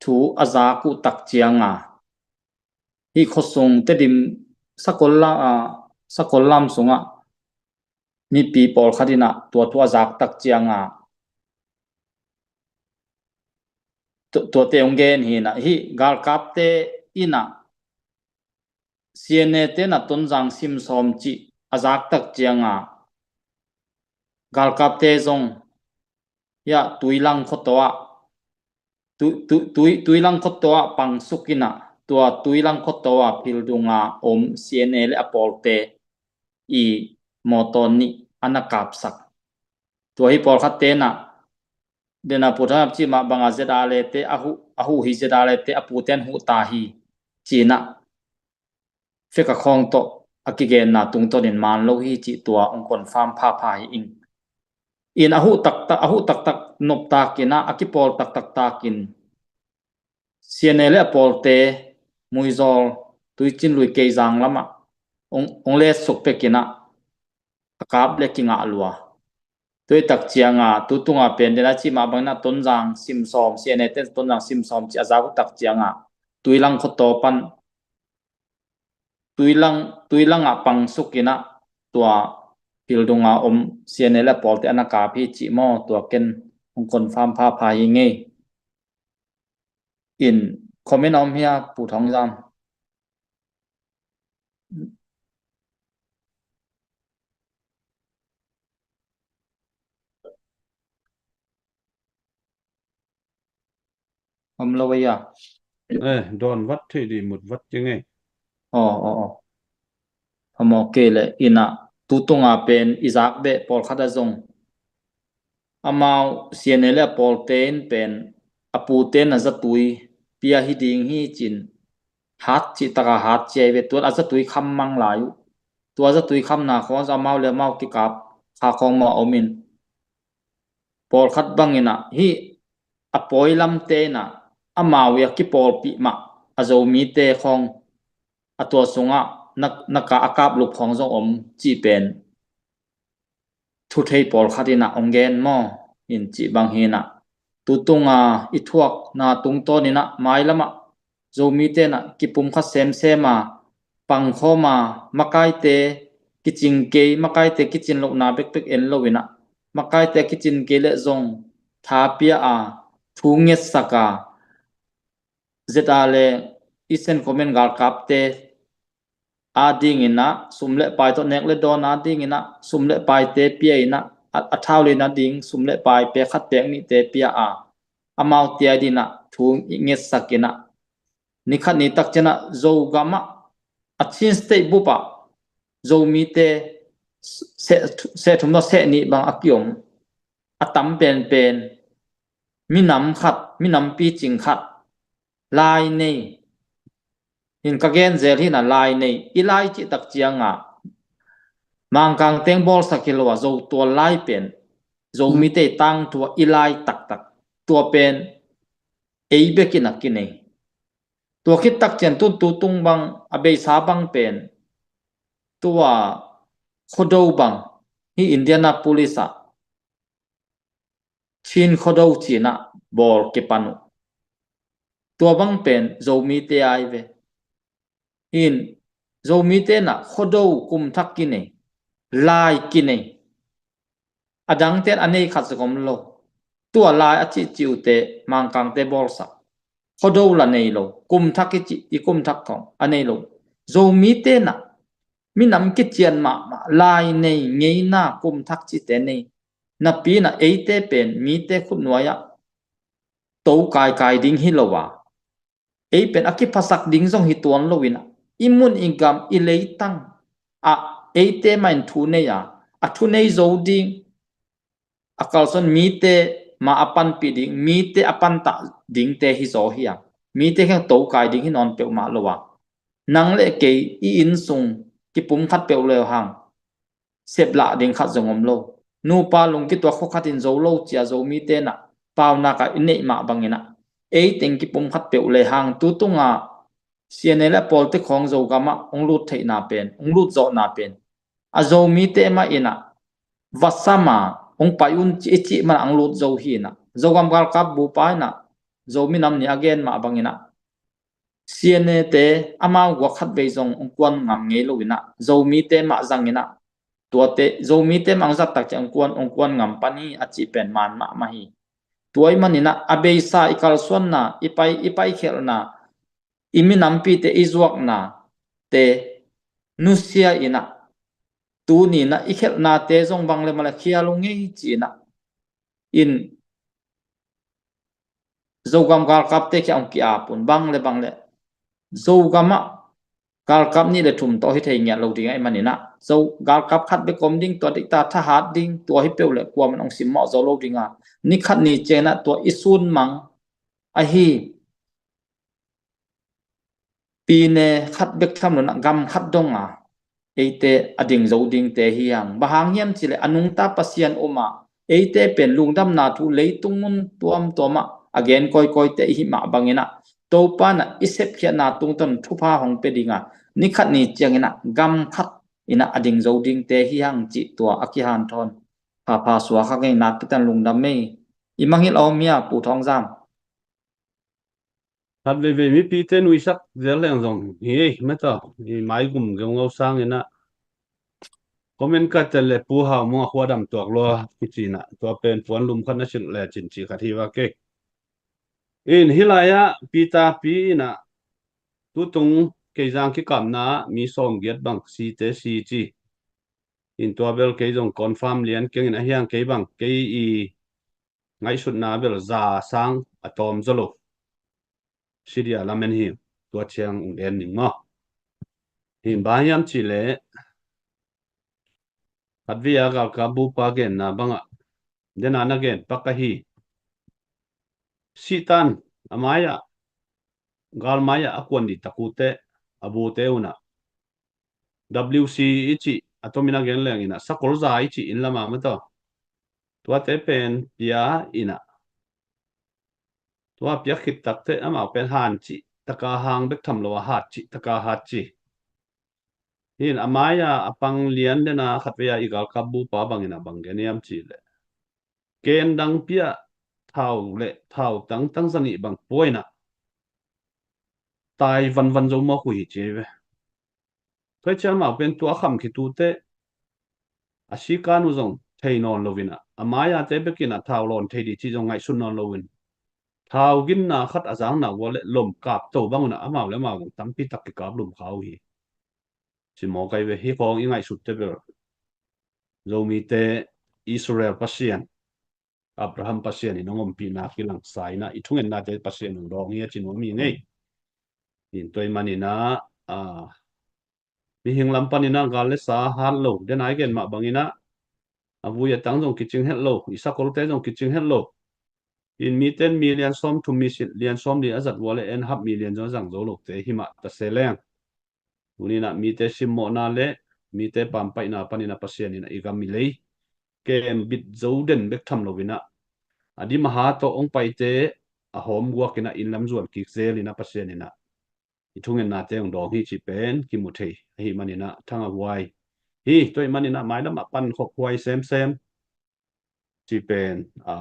thu a zak uh tak ciang a, hih khuasung Tedim sakol la, a, sakol lam sungah mipi pawlkhat in ah tua thu a zak tak ciang a, tu-, tuate hong gen hi in ah, hih galkapte in ah C N A te in ah Tonzang sim sawm cih a zak tak ciang a, galkapte zong hiah Tuilang khuataw ah, tu-, tu-, tui-, Tuilang khuataw ah pangsuk in ah, tua Tuilang khuataw ah phildung a om C N A le a pawlte i mawtaw nih a na kapsak. Tua hi pawlkhatte in ah, dena Pu Thang Zam cih mah bang a Z R A te a huh, a huh hi, Z R A te a pute in huh ta hi ci in ah, Feka khawng tawh a kigenna tungtawnin man lo hi cih tua hong confirm phapha hi ing. In a huh taktak, a huh taktak noptakin ah, a kipawl taktaktakin C N A le a pawlte Muizawl, Tuicin, Lui, Keizang lamah hong, hong letsuk pekin ah, a kap le kingah lua. Tua hi tak ciangah, tu tunga pen den a cih mah bangin ah Tonzang simsawm, C N A ten Tonzang simsawm cih a zak uh tak ciangah, Tuilang khuataw pan, Tuilang, Tuilangah pangsukin ah, tua pil dunga om C N A le a pawlte a na kap hi cih maw, tua ken hong confirm phapha hi ngei. In comment a om hia, Pu Thawng Zam? Om lo a? Eh, dawn vat thei dih, mut vat ding ei. Aw, aw, aw. Amau kei le in ah, tu tunga pen i zak beh pawlkhat ah zong, amau C N A le a pawlte in pen, a pute in a zatui pia hi ding hi ci-in, hat cih taka hat ci-a hi ve. Tua a zatui kham mang lai uh. Tua zatui khamna khawng zong amau le amau kikap kha khawng maw om in, pawlkhat bangin ah, hih a pawi lamte in ah, amau i a kipawlpih mah a Zomite khawng a tua sungah na, na ka, a kaplup khawng zong om cih pen thu thei pawlkhat in ah hong gen maw, in cih bang hi in ah. Tu tunga i thuakna tungtawnin ah, mailamah Zomite in ah kipumkhat semsem a, pangkhawm a, makaite kicing kei, makaite kicin lohna bekbek en lo in ah, makaite kicin kei le zong tha pia a, thu ngetsak a, Z R le Eastern Command galkapte a dingin ah, sum le pai tawh nek le dawn a dingin ah, sum le paite pia in ah, a, a thau le na ding sum le pai pek khat pek nihte pia a, amaute a dingin ah thu i ngetsak in ah, ni khat ni tak ciangin ah Zogam ah, a Chin State bup ah Zomite seh, seh thum tawh seh nih bang a kiom, a tam penpen minam khat, minam picing khat, lai nei. Hin ka gen zel hi in ah, lai nei. I lai cih tak ciangah Mangkang teng bawlsak hi lo a, Zo tual lai pen, Zomite tangthu a i lai taktak, tua pen ei bekin a kinei. Tua khit tak ciang tu, tu tung bang, a beisa bang pen, tua Khuado bang, hih Indianapolis ah Chin Khuado ci-in ah bawl kipan uh. Tua bang pen Zomite a hi ve. Hin Zomite in ah Khuado kum thak kinei, lai kinei. A dangte in a nei khat zong om lo. Tua lai a cihcih uhte Mangkangte bawlsak. Khuado la nei lo. Kum thak i cih, i kum thak khawng a nei lo. Zomite in ah minam kician mahmah, lai nei, ngeina, kum thak cihte nei. Napi in ah eite pen mite khutnuai ah to kaikai ding hi lo a, ei pen a kiphasak ding zong hi tuan lo in ah, i mun i gam i leitang ah eite mah in thu nei a, a thu nei zo ding, a kalsuan mite mah a panpih ding, mite a pantah dingte hi zaw hi a, mite kheng to kai ding hi nawn peuhmah lo a, nang le kei i inn sung kipumkhat peuh lehang seplah ding khat zong om lo. Nupa lungkituak khua khat in zo lo ci-a Zomite in ah paunak a i neih mah bangin ah, ei teng kipumkhat peuh lehang tu tunga C N A le a pawlte khawng Zogam ah hong lut theihna pen, hong lut zawhna pen, a Zomite mah in ah va sam a, hong pai un ci, i cih man ah hong lut zo hi in ah, Zogam galkap bupa in ah Zomi Nam Ni a gen mah bangin ah, C N A te amau guak khat vei zong hong kuan ngam ngei lo in ah, Zomite mah zang in ah, tuate Zomite mah hong zat tak ciang hong kuan, hong kuan ngam pan hi a cih pen man mahmah hi. Tua ahih manin ah a beisa i kalsuanna, i pai, i paikhialhna, i minampite i zuaknate nusia in ah, tuni in ah i khialhnate zong bang le bang le khial uh ngei ci-in ah, in Zogam galkapte kiang hong ki-ap un, bang le bang le Zogam ah galkap nih le thum tawh hi thei ngiat lo ding ahih manin ah, Zo galkap khat bek om ding, tua dikta thahat ding, tua hi peuh le kuaman hong simmawh zo lo ding a, ni khat ni ciangin ah tua i sunmang ahi pine khat bek tham lo-in ah gam khat dong a eite a ding zo dingte hi hang. Bang hang hiam cih leh a nungta Pasian om a, eite pen lungdamna thu leitung mun tuamtuam ah a gen kawikawite i hih mah bangin ah Topa in ah i sepkhiatna tungtawn thupha hong pia ding a, ni khat ni ciangin ah gam khat in ah a ding zo dingte hi hang cih tua a kihanthawn phapha suak hang ei. Nakpi takin lungdam ei. I mangngilh a om hia, Pu Thawng Zam? Khat veivei mipite nuihsak zel leng zong hi ei, mata i maigum geungau sangin ah comment khat teh le Pu Hau Mung a khua dam tuak lua kici-in ah, tua pen puan lum khat na silh lecin cih khat hi vak ei. In hih lai-ah Peter pi in ah tutung Keizang kikapna ah mi sawmgiat bang site si ci. In tua bel kei zong confirm lian keng in, a hiang kei bang kei i ngaihsutna bel za sang a tawm zaw lo. Syria lamen hi, tua ciang ung en ning maw. Hi bang hiam cih leh khat vei a galkap bupa genna bangah, den a na gen pak ahi. Sihtan a mai-ah, gal mai-ah a kuan dih tak uh teh a bute un ah W C i cih, a tomin a gen leng in ah sakol za i cih inn lam a mataw, tuate pen pia in ah, tua piak khit tak teh amau pen han cih taka hang bek tham lo a, hat cih taka hat ci. Hi in a mai-a a pang lian den a khat vei a i galkap bupa bangin ah bang gen hiam cih leh, ken dang pi-ah thau le thau tangtang zanih bang pua in ah tai vanvan zo mawk uh hi ci ei ve. Tua ciang amau pen tua kham khit uh teh a sikan uh zong thei nawn lo in ah, a mai-ate bek in ah thau lawn thei dih cih zong ngaihsun nawn lo in, thau ginna khat a zang nak uh leh lom kap to bang un ah amau le amau zong tampi tak kikap lum kha uh hi. Ci mawk ei ve. Hih khawng i ngaihsut teh bel Zomite Israel Pasian, Abraham Pasian in hong ompihna kilangsa in ah i thungennate Pasian hong dawng hi a ci nuam hi ing ei. In tua ahih manin ah, a, mihing lam panin ah gal le sa hat lo, den a i gen mah bangin ah a vui a tang zong kicing het lo, i sakolte zong kicing het lo. In mite in mi lian sawm thum, mi si lian sawm li a zat uh leh en hap mi lian zong a zang zo lote hi mah ta se leng, tuni in ah mite simmawhna le mite pampaihna panin ah Pasian in ah i gam i lei kem bit zo den bek tham lo in ah, a dim a ha tawh hong paite a hawm guak in ah inn lam zuan kik zel in ah Pasian in ah i thungennate hong dawng hi cih pen kimu thei ahih manin ah thangah huai hi. Tua ahih manin ah mailam ah pan khop huai semsem cih pen, a,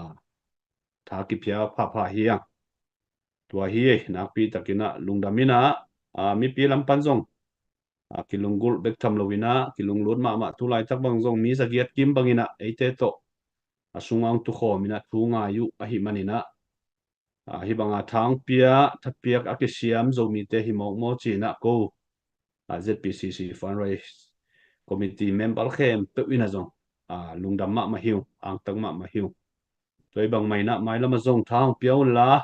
tha kipia phapha hi hang. Tua hi ei, nakpi takin ah lungdam in ah, a, mipi lam pan zong, a, kilunggulh bek tham lo in ah kilunglut mahmah, tu laitak bang zong mi zagiat kim bangin ah eite tawh a sungah hong tukhawm in ah thu ngai uh ahih manin ah, a, hih banga tha hong pia, thapiak a kisiam Zomite hi mawkmaw ci-in ah ko, a, Z P C C Fundraise Committee member khempeuh in ah zong, a, lungdam mahmah hi ung, angtak mahmah hi ung. Tua hi bangmah in ah mailam ah zong tha hong pia unla,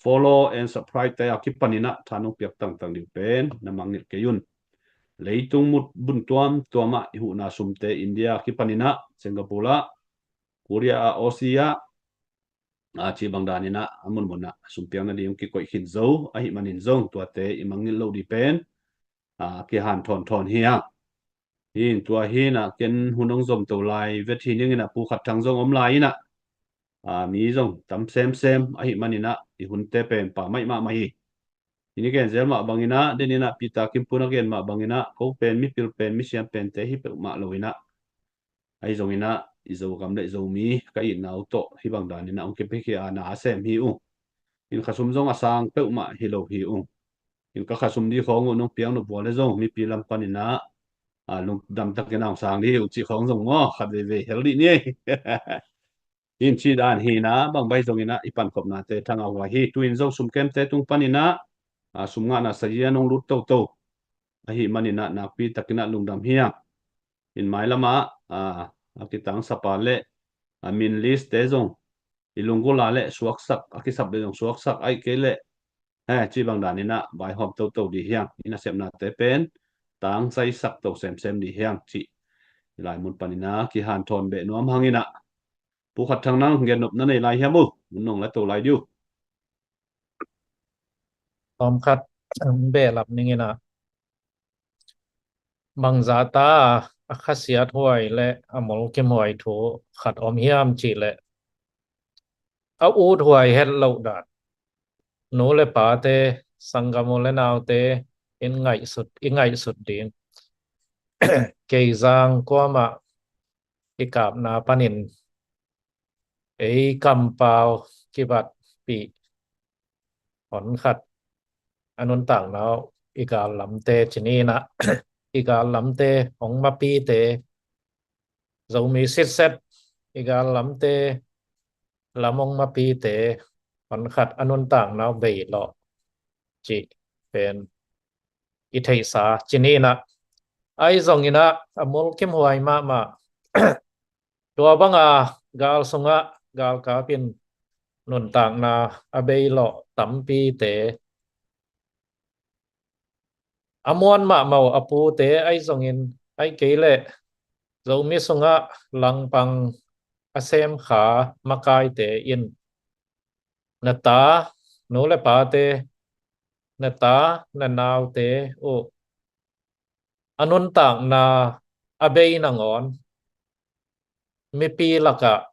follow and subscribe te a kipanin ah tha nong piak tangtang ding pen na mangngilh kei un. Leitung mut bun tuamtuam ah i huhna sumte, India a kipanin ah, Singapore ah, Korea ah, Aussie ah, a, cih bang danin ah a munmun ah sumpiang nading kikoih khin zo ahih manin zong tuate i mangngilh loh ding pen, a, kihanthawn thawn hi hang. Hi in tua hi in ah ken hun hong zom to lai vet hi ning in ah Pu Khat Thang zong om lai in ah, a, mi zong tam semsem ahih manin ah i hunte pen pha mai mahmah hi. I ni gen zel mah bangin ah, den in ah Peter Kim Pun a gen mah bangin ah, ko pen mipil pen misiam pente hi peuhmah lo in ah, ahi zongin ah i Zogam le Zomi ka itna uh tawh hih bang danin ah hong kipiakhia na a sem hi ung. In khasum zong a sang peuhmah hi lo hi ung. In ka khasum ding khawng uh nong piak nop uh leh zong mipi lam panin ah, a, lungdam takin ah hong sang ding hi ung cih khawng zong maw, khat veivei hel dih ni ei. In cih dan hi in ah, bang bang zongin ah i pankhopnate thangah huai hi. Tu-in zong sumkemte tung panin ah, a, sum ngahna sazian hong lut toto ahih manin ah nakpi takin ah lungdam hi hang. In mailam ah, a, a kitangsap a le, a, min list te zong i lunggulh a le suaksak, a kisap le zong suaksak, ahih kei leh, he, cih bang danin ah vaihawm toto ding hi hang. I nasepnate pen tangzaisak to semsem ding hi hang cih i laimun panin ah kihanthawn beh nuam hang in ah, Pu Khat Thang, nang gen nop na nei lai hiam uh? Mun nong la to lai ding uh. Tawmkhat, behlap ning in ah, bangzah ta a khasiat huai le a mulkimhuai thu khat om hiam cih leh, a uthuai het loh dan, nu le pate, sanggam u le naute in ngaihsut, i ngaihsut ding. Keizang kuamah i kapna panin ei kampau kibatpih honkhat a nuntakna uh, i gal lamte ci ni in ah, i gal lamte hong mapite, Zomi sitset i gal lamte lam hong mapite honkhat a nuntakna uh bei lawh cih pen i theihsa ci ni in ah, ahi zongin ah a mulkimhuai mahmah, tua banga gal sungah galkap in nuntakna a bei lawh tampite, a muan mahmah uh a pute ahi zongin, ahih kei leh Zomi sungah langpang a semkha makaite in na ta, nu le pate, na ta na naute uh a nuntakna a bei nangawn mipi lakah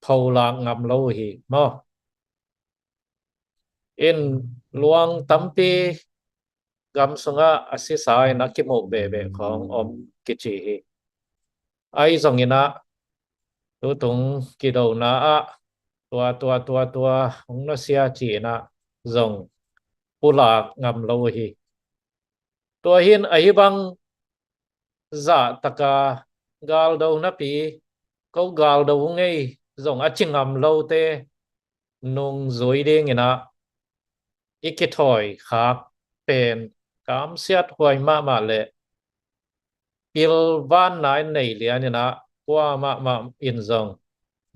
pholak ngam lo uh hi maw? In luang tampi gam sungah a sisa in a kimuh behbeh khawng om kici hi. Ahi zongin ah tutung kidona ah tua, tua, tua, tua hong nusia ci-in ah zong pulak ngam lo uh hi. Tua hi in ahi bang zahtaka galdo napi, ko galdo uh ngei zong a ci ngam lote nungzui dingin ah i kithawi khak pen kamsiat huai mahmah le pilvanna in nei lian in ah kua mahmah in zong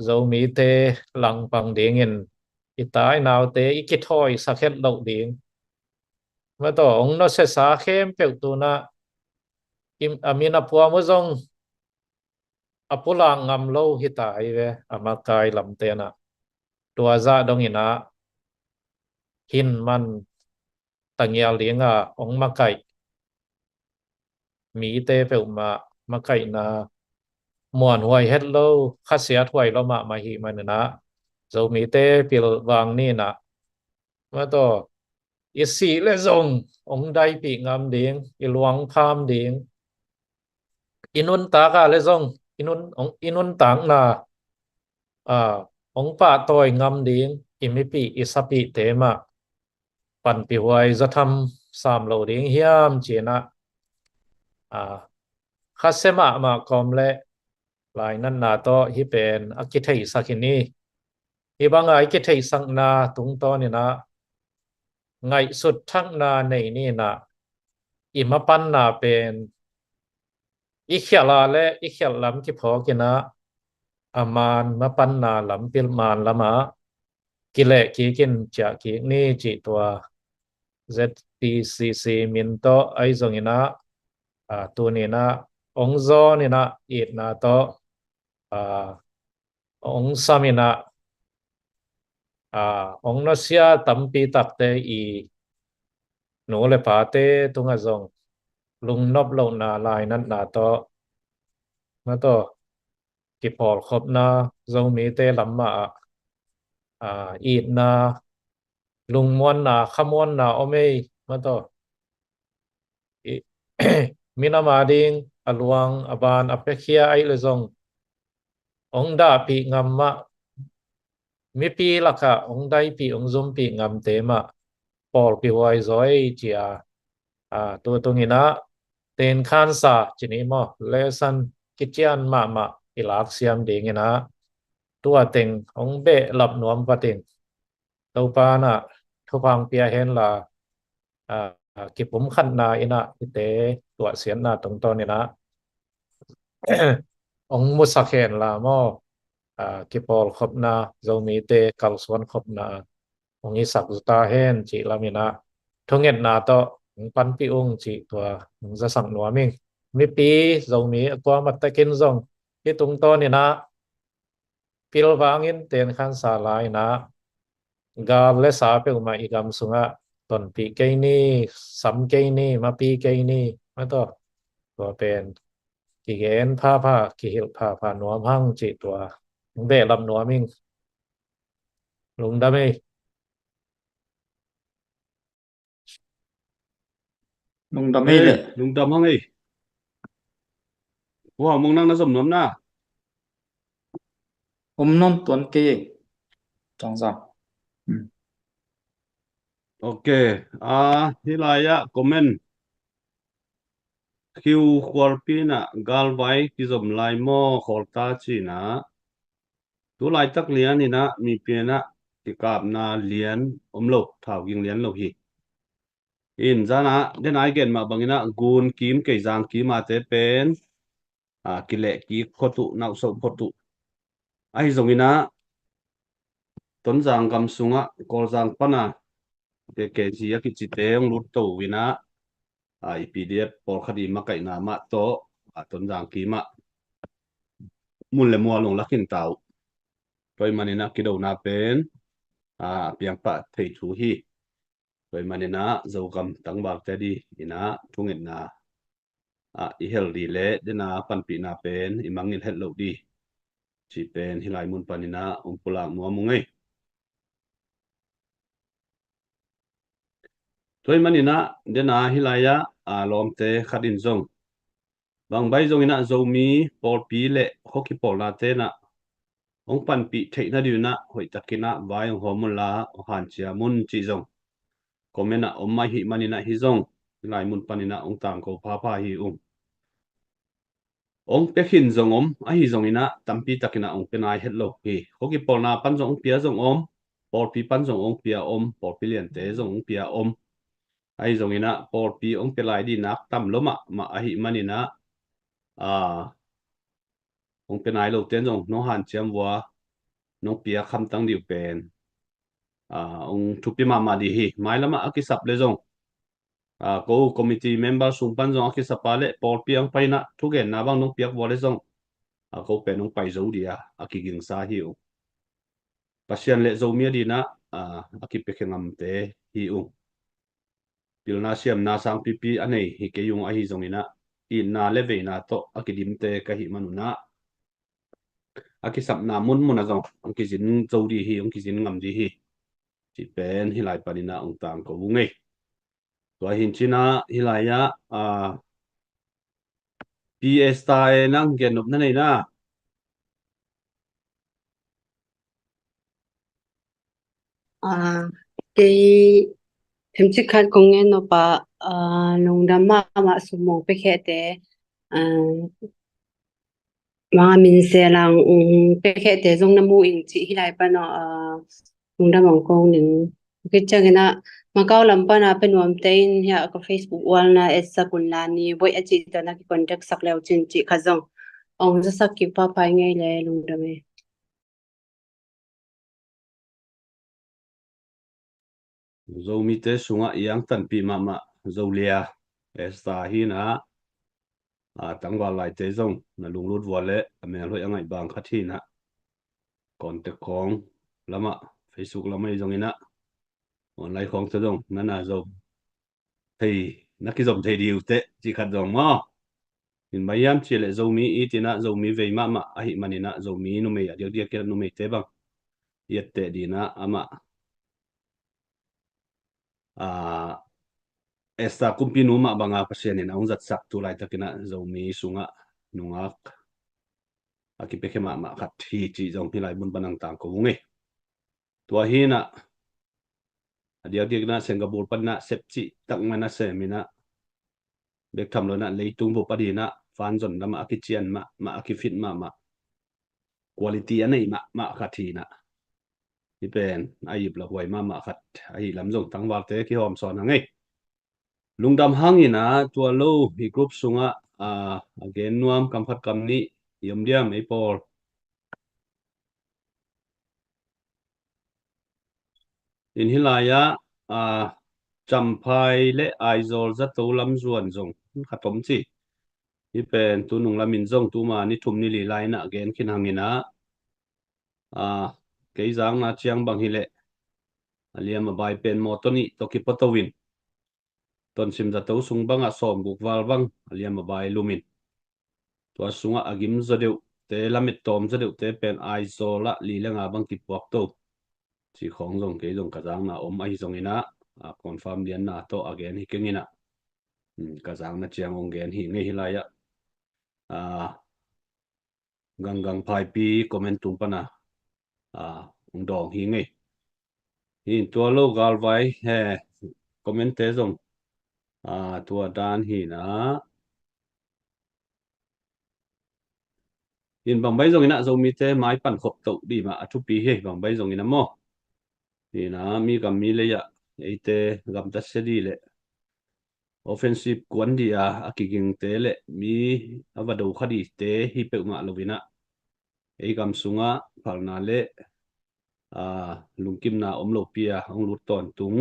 Zomite langpang dingin i tai naute i kithawi sak het loh ding. Mataw, hong nusiasa khempeuh tu in ah i, a min a puam uh zong a pulak ngam lo hi ta hi ve, a makai lamte in ah. Tua zah dongin ah hin man tangial dinga hong makaih mite peuhmah makaihna muanhuai het lo, khasiat huai lo mahmah ahih manin ah Zomite pilvang ni in ah, mataw, i sih le zong hong daipih ngam ding, i luang pham ding, i nuntak ah le zong i nun, hong, i nuntakna, ah, hong pahtawi ngam ding i mipih i sapihte mah panpihhuai zatham sam lo ding hiam ci-in ah, ah, khasia mahmah kawm le lainatna tawh hih pen a kitheihsak hi ni. Hih banga i kitheihsakna tungtawn in ah ngaihsut thakna nei ni in ah, i mapanna pen i khialh a le i khialh lam kiphawk in ah, a maan mapanna lam, pilmaan lamah kileh kik in ciah kik ni cih tua Z P C C min tawh ahi zongin ah, ah, tuni in ah hong zawn in ah itna tawh, ah, hong sam in ah, ah, hong nusia tampi takte i nu le pate tungah zong lungnop lohna lainatna tawh, mataw, kipawlkhopna, Zomite lam mah ah, ah, itna, lungmuanna, khamuanna om ei, mataw. I, minam ading a luang a ban a piakhia ahih le zong hong dahpih ngam mah, mipi lakah hong daipih hong zumpih ngamte mah pawlpihhuai zaw ei ci-a, ah, tu tung in ah tenkhansa ci ni maw, lesson kician mahmah i laksiam ding in ah, tua teng hong behlap nuam vat ing. Topa in ah thupha hong pia hen la, ah, kipumkhatna in ah hihte tuahsiatna tungtawn in ah hong musak hen la maw, ah, kipawlkhopna, Zomite kalsuan khopna hong hisak zo ta hen cih lam in ah thungetna tawh hong panpih ung cih tua hong zasak nuam ing. Mipi Zomi a kuamah tekin zong hih tungtawn in ah pilvang in tenkhansa la in ah, gal le sa peuhmah i gam sungah tonpih kei ni, sam kei ni, mapi kei ni, mataw. Tua pen kigen phapha, kihilh phapha nuam hang cih tua. Behlap nuam ing. Lungdam ei. Lungdam ei le. Lungdam hang ei. Wow, mong nang na zom nuam na. Om non tuan kei ei. Tangza. Ok. Ah, hih lai ah comment. Khiu khualpi na galvai kizom lai maw, khawlta cina. Tu laitak lian inah mipi inah kikapna lian om lo, thau ging lian lo hi. In zanah denai gen mah banginah gun kim kei zang kim ate pen, a, kileh kik phot uh, nauhsoh phot uh. Ahi zonginah Tonzang gam sungah Kawlzang pana te kezi a kicite hong lut to uh inah, a, i P D F pawlkhat i makaihna mah tawh, a, Tonzang kimah mun le mual hong lakhin ta uh. Tua ih maninah kidona pen, a, piangpah thei thu hi. Tua ih maninah Zogam tangvalte di inah thungetna, a, i hel di le dena panpihna pen i mangngilh het loh di cih pen hih lai mun paninah hong pulak nuam ung ei. Tua ih maninah dena hih lai-ah, a, lawmte khat in zong bangbai zonginah Zomi pawlpi le khuakipawlna tenah hong panpih theihna dinginah hoihtakinah vai hong hawm unla hong hanciam un cih zong comment ah om ahi maninah hih zong hih lai mun paninah hong tangko phapha hi ung. Hong pia khin zong om, ahi zonginah tampi takinah hong pia nai het lo hi. Khuakipawlna pan zong hong pia zong om, pawlpi pan zong hong pia om, pawlpi liante zong hong pia om. Ahi zonginah pawlpi hong pia lai dih nak tam lo mahmah ahi maninah, a, hong pia nai lote zong nong hanciam vua, nong pia khamtang dih uh pen, a, hong thupi mahmah dih hi. Mailamah a kisap le zong, a, ko committee member sung pan zong a kisapa le pawlpi ang painah thugenna bang nong piak vua le zong, a, ko pen hong pai zo dih a, a kigingsa hi uh. Pasian le Zomi a dinah, a, a kipiakhia ngamte hi uh. Pilna siamna sangpipi a nei hi kei ung, ahi zonginah itna le veina tawh a kidimte ka hih manunah a kisapna munmunah zong hong kizin zo dih hi, hong kizin ngam dih hi. Cih pen hih lai paninah hong tangko ung ei. Tua hi cinah hih lai-ah, a, P S ta e nang gen nopna nei na. A, kei themcik khat kong ngen nop a, a, lungdam mahmah sumong pekhete, a, manga min selang, um, pekhete zong na mu ing cih hih lai pan a, a, lungdam ang kong ning. Kicianginah Macau lam pana pe nuamte in hiah ka Facebook wall na etsak unla ni boih a cih tawh na kicontact sak leu cin cih kha zong ong zasak kik phaphai ngei le lungdam e. Zomite sungah i angtanpih mahmah Zolia Esther hinah, a, tangval laite zong na lunglut vua le a melhoih a ngaih bang khat hinah contact khawng lamah Facebook lamah i zonginah online khawngte zong na na zo thei, na kizom thei dih uh teh cih khat zong maw. In bang hiam cih leh Zomi itinah Zomi vei mahmah ahi maninah Zomi numei a diakdiak kinah numeite bang i etteh dinah amah, a, Esther kumpinu mah banga Pasian in a hong zatsak tu laitakinah Zomi sungah nungak a kipiakhia mahmah khat hi cih zong hih lai mun pan ang tangko ung ei. Tua hinah a diakdiak inah Singapore panah sepcih takmah na seminah bek tham lo inah leitung bup a dinah fanzon lamah a kician mahmah, a kifit mahmah, quality a neih mahmah khat hinah hih pen a ip lahuai mahmah khat ahi lam zong tangvalte kihawm sawn hang ei. Lungdam hangin a tua lo hi group sungah, a, a gen nuam kam khat kam nih i om diam ei pawl? In hih lai-ah, a, Champhai le Aizawl zato lamzuan zong khat om ci. Hih pen tu nung lamin zong tuma ni thum ni li lai inah gen khin hangin a, a, kei zakna ciang bang hileh, a liam a bai pen mawtaw nih tawh kipuato in, Tonsim zato sung bangah sawmguk val bang a liam a bai lum in, tua sungah a gim zaw deuhte, lamet tawm zaw deuhte pen Aizawl ah li le nga bang kipuakto, ci khawng zong kei zong ka zakna om ahi zongin ah, a confirm lianna tawh a gen hi keng in ah, um, ka zakna ciang hong gen hi ngei hi lai ah. A, Ganggang Phaipi comment tung pana, a, hong dawng hi ngei. Hi in tua lo galvai he comment te zong, a, tua dan hi na. In bangbai zongin ah Zomite mai pan khop toh dih mah a thupi hi, bangbai zongin ah maw. Hi na, mi gam mi lei ah eite gamtat sia dih leh offensive kuan dih a, a kigingte leh mi a va do kha dihte hi peuhmah lo in ah, ei gam sungah phalna leh, a, lungkimna om lopi a hong lut tawntung,